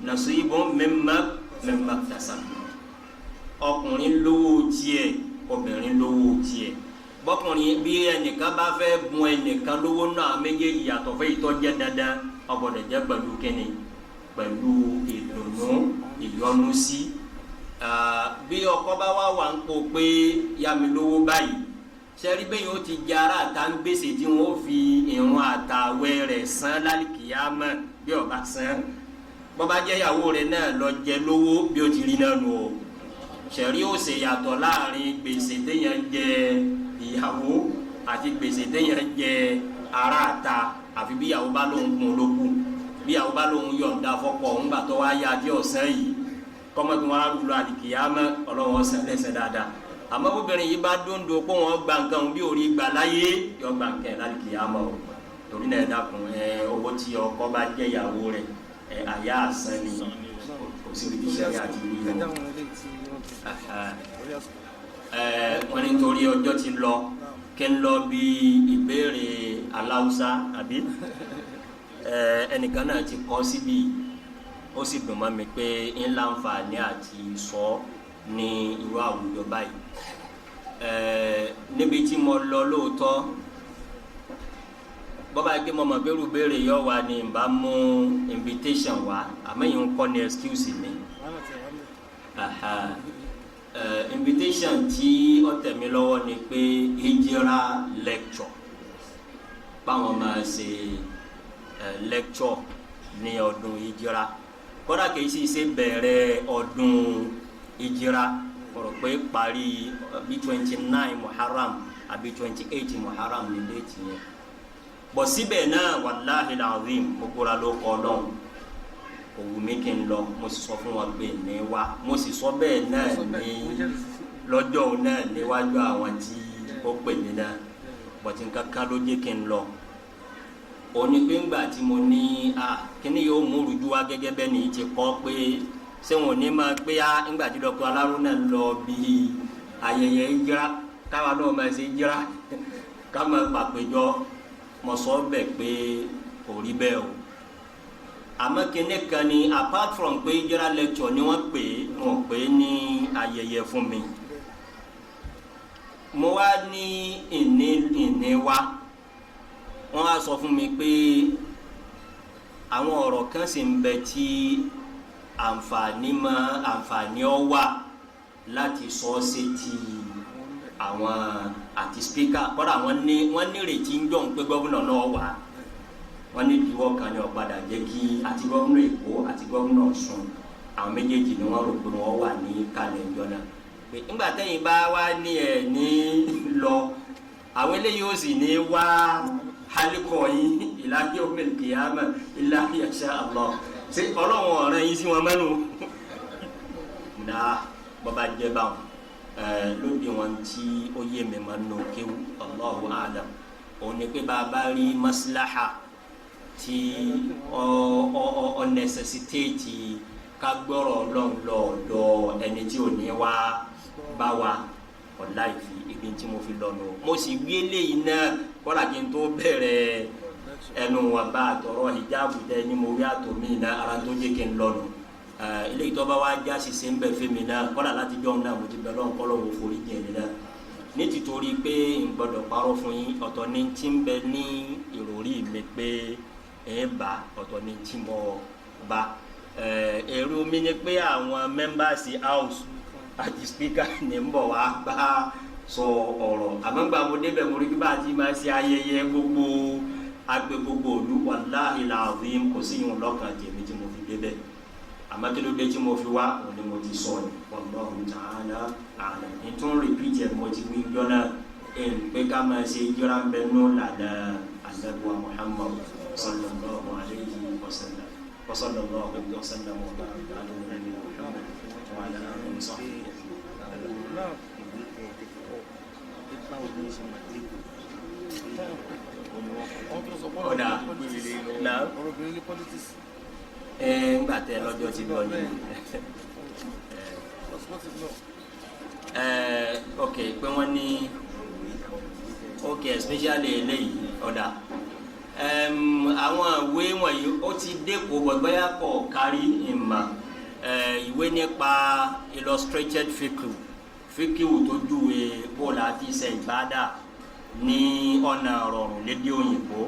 nasibun mimma iktasabu. Ọkùnrin lówó tiẹ̀, obìnrin lówó tiẹ̀. Bọ́kùnrin bí ẹnìkan bá fẹ́ bùn ẹnìkan lówó náà méjèèjì, yàtọ̀ fẹ́ ìtọ́ jẹ́ dandan, ó gbọ́dọ̀ jẹ́ pẹ̀lú kíni? Pẹ̀lú ìdùnnú, ìyọnu sí. Bí ọkọ bá wà wà ń kó pé yá mi lówó báyìí, sẹ́rí bẹ́ẹ̀ yóò ti jẹ́ ara àta ń gbèsè tí wọ́n fi ìrun àtàwẹ̀ rẹ̀ san lálìkìyàmọ̀ bí ó bá san. Bọ́bá jẹ́ ìyàwó rẹ̀ náà lọ jẹ lówó, bí ó ti rí náà nù o. Sẹ̀rí ó ṣe yàtọ̀ láàrin gbèsè téèyàn jẹ ìyàwó àti gbèsè téèyàn jẹ ara àta, àfi bí ìyàwó bá lóun kún lókù, bí ìyàwó bá lóun yọ̀ǹda fọ́kọ òun gbà tó wá yá adé ọ̀sán yìí, kọ́mọ́tò wọn á lọ àlìkìyàmọ̀, Ọlọ́wọ́n ọ̀sán lẹ́sẹ̀ dáadáa. Àmọ́ obìnrin yìí bá dóńdó pé wọ́n gba nǹkan bí orí gbà láyé, yọ gba nǹkan ẹ̀ lálìkìyàmọ̀ o. Torí náà, ẹ dákun, ẹ owó tí ọkọ bá jẹ́ ìyàwó rẹ̀, ẹ àyà àsán ni, kò síbi tí sẹ́rí àti rí o. Wọ́n ní torí ọjọ́ ti lọ, kí n lọ bí ìbéèrè aláwùsá àbí ẹnìkan náà ti kọ́ síbi, ó sì dùn mọ́ mi pé ń láǹfààní àti sọ ní irú àwùjọ báyìí. Níbi tí mo lọ lóòótọ́, bọ́bá yìí pé mo mọ̀ pé irú béèrè yọ wá ní n bá mú invitation wá, àmọ́ yìí ń kọ́ ni excuse mi. Invitation tí ó tẹ̀ mí lọ́wọ́ ni pé hijira lecture, báwọn máa ṣe lecture ní ọdún hijira, kódà kìí sì ṣe bẹ̀rẹ̀ ọdún hijira, kọ̀rọ̀ pé parí bí 29 Muharram àbí 28 Muharram ní date yẹn bọ̀. Síbẹ̀ náà, wàláhi alazim, mo gbóra ló kọ́ lọ́hùn, kò wù mí kí n lọ. Mo sì sọ fún wọn pé ní wá, mo sì sọ bẹ́ẹ̀ náà ní lọ́jọ́ náà níwájú àwọn tí ó pè mí náà. Bọ̀tí nǹkan kan ló jẹ́ kí n lọ. Òní pé ńgbà tí mo ní a kíní yóò mú rújú wá gẹ́gẹ́ bẹ́ẹ̀ ni ti kọ́ pé ṣé wọn ò ní máa pé a ńgbà tí Dr. Aláró náà lọ bí ayẹyẹ ìjìrá, káwa náà máa ṣe ìjìrá, ká máa pàpéjọ. Mo sọ bẹ́ẹ̀ pé kò rí bẹ́ẹ̀ o. Àmọ́ kíní kan ni, apart from pé ìjìrá lecture ni wọ́n pè é, wọ́n pè é ní ayẹyẹ fún mi. Mo wá ní ìní wá, wọ́n wá sọ fún mi pé àwọn ọ̀rọ̀ kan sì ń bẹ tí àǹfààní mọ́, àǹfààní ọ wà láti sọ ọ́ sétí àwọn àti speaker. Kọ́dà wọ́n ní ìrètí ń jọ̀ ń pé governor náà wà. Wọ́n ní ìdíwọ́ kan ní ọ̀padà jẹ́ kí àti governor Èkó àti governor Ọ̀ṣun, àwọn méjèèjì ni wọ́n rò pé wọ́n wà ní kalẹ̀ ìjọ náà, pé ńgbà tẹ́yìn bá wá ní ẹ̀ ní lọ, àwọn eléyìí ó sì ní wá halikọ yín ila yawmil qiyamah illa yasha Allah. Ṣé Ọlọ́run ọ̀rẹ́ yín sí wọn mẹ́nu? Náà bọ́ba jẹ́ báwọn lóde wọn tí ó yé mi máa ń nù kéwù, Allahu a'lam, òun ni pé bàbá rí maslaha tí ọ ọ ọ necessitate ká gbọ́rọ̀ Ọlọ́run lọ́ọ̀dọ̀ ẹni tí ò ní wá bá wa, ọ̀la ìfi ibi tí mo fi lọ́nu. Mo sì wí eléyìí náà kọ́lá kí n tó bẹ̀rẹ̀ ẹnu wa bá a tọrọ hijabu tẹ ni mo wí àtòmí náà ara tó jẹ́ kí n lọ́nu. Eléyìí tó bá wá já ṣiṣẹ́ ń bẹ̀ fún mi náà, kọ́lá láti jọ́ náà mo ti bẹ̀ lọ́n kọ́ lọ́wọ́ forí jẹ́ mi náà, ní tìtorí pé n gbọ́dọ̀ parọ́ fún yín. Ọ̀tọ̀ ní tí ń bẹ ní ìròrí mi pé ẹ̀ bá ọ̀tọ̀ ní tí mo bá. Èrò mi ni pé àwọn members house àti speaker ní ń bọ̀ wá bá sọ ọ̀rọ̀, àmọ́ gba mo débẹ̀, mo rí bí bá a ti máa ṣe ayẹyẹ gbogbo agbe gbogbo òlu. Wàláhi làzim, kò sí ìhun lọ́kàn tèmi tí mo fi débẹ̀. Àmọ́ kí ló dé tí mo fi wá, òun ni mo ti sọ ni. Wallahu ta'ala a'lam. Nítorí repeat ẹ̀, mo ti wí jọ náà ẹ̀ ń pé ká máa ṣe jíra ń bẹ nù lànà anabuwa Muhammad sallallahu alayhi wa sallam. Wa sallallahu wa sallam wa baraka ala nabiyyina Muhammad wa ala alihi wa sahbihi. Ìwé tẹ̀ ti kọ́ báwo ni ó ṣe máa dé Ọ̀dà náà. Ọ̀rọ̀ obìnrin ní politics. Ẹ ńgbà tẹ lọ́jọ́ ti lọ ní. Osmotic law. Ẹ ok, pé wọ́n ní ok, especially eléyìí. Ọ̀dà, àwọn ìwé wọ̀nyí ó ti dẹ́kọ̀ bọ̀gbẹ́yà kọ̀ kárí ìmọ̀. Ìwé nípa illustrated fiqh, fiqh tó júwe bó la ti ṣe ìbádà ní ọ̀nà rọrùn lédè òyìnbó,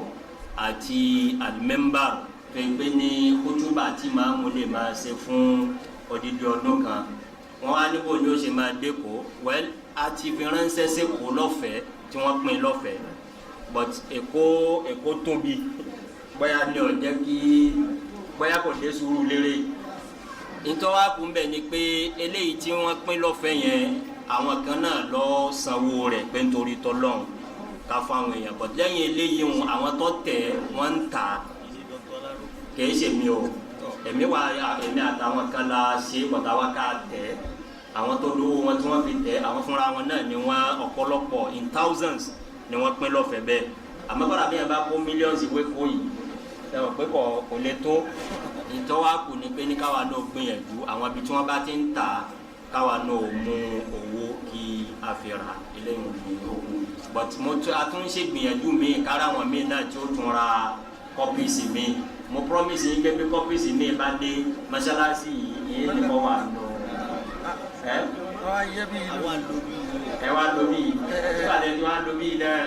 àti al-minbar tó yẹ pé ní kútúbà tí màámu lè máa ṣe fún odidi ọdún kan. Wọn á níbo ni ó ṣe máa dẹ́kọ̀. Well, a ti fi ránṣẹ́ sẹ́kọ̀ọ́ lọ́fẹ̀ẹ́ tí wọ́n pín lọ́fẹ̀ẹ́, but Èkó tóbi, bóyá ní ó jẹ́ kí bóyá kò dé sùúrù lérè. Ntọ́wá kún bẹ́ẹ̀ ni pé eléyìí tí wọ́n pín lọ́fẹ̀ẹ́ yẹn, àwọn kan náà lọ sanwó rẹ̀ pé nítorí tọ́lọ́run ká fún àwọn èèyàn, but lẹ́yìn eléyìí wọn, àwọn tó tẹ̀ wọ́n ń tà. Kìí ṣe mi o, èmi wà, èmi àtàwọn kan la ṣe bọ̀tà wa ká tẹ̀. Àwọn tó lówó wọn tí wọ́n fi tẹ̀, àwọn fúnra wọn náà ni wọ́n ọ̀pọ̀lọpọ̀ in thousands ni wọ́n pín lọ́fẹ̀ẹ́ bẹ́ẹ̀. Àmọ́ kọ́ra bí yẹn bá kó millions ìwé kó yìí, ẹ mọ̀ pé kò lè tó. Ìtọ́wá kù ni pé ní káwa náà gbìyànjú àwọn ibi tí wọ́n bá ti ń tà, káwa náà mú owó kí a fi rà eléyìí ní owó. But mo tún a tún ṣe gbìyànjú mi kára àwọn míì náà tí ó tún ra copies mi. Mo promise yín pé bí copies mi bá dé mọ́ṣáláṣí yìí, yìí ni mo wà nù ẹ. Wọ́n á yẹ bí ìlú. Ẹ wá lóbi nígbà tí wọ́n á lóbi náà.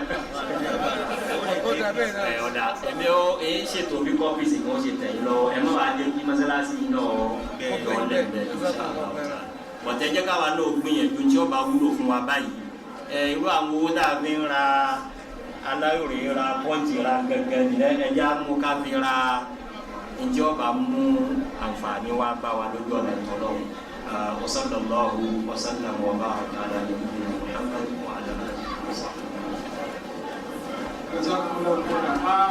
Ó dà bẹ́ẹ̀ náà. Ẹ ọ̀dà, èmi ó èyí ṣètò bí copies kan ṣe tẹ̀ yín lọ. Ẹ má wàá dé kí mọ́ṣáláṣí náà yọ lẹ́gbẹ̀ẹ́, inshallah. Bọ̀tẹ́ jẹ́ káwa náà gbìyànjú tí ó bá wúlò fún wa báyìí. Ẹ irú àwọn owó tá a fi ń ra aláyòrè, ra pọ́ǹtì, ra gẹ́gẹ́ nílẹ̀, ẹ̀jẹ̀ á mú ká fi ra ntí ó bá mú àǹfààní wa bá wa lójú ọ̀nà ìtọ́lọ́wọ́. وصلى الله وسلم وبارك على نبينا محمد وعلى اله وصحبه. جزاكم الله خيرا.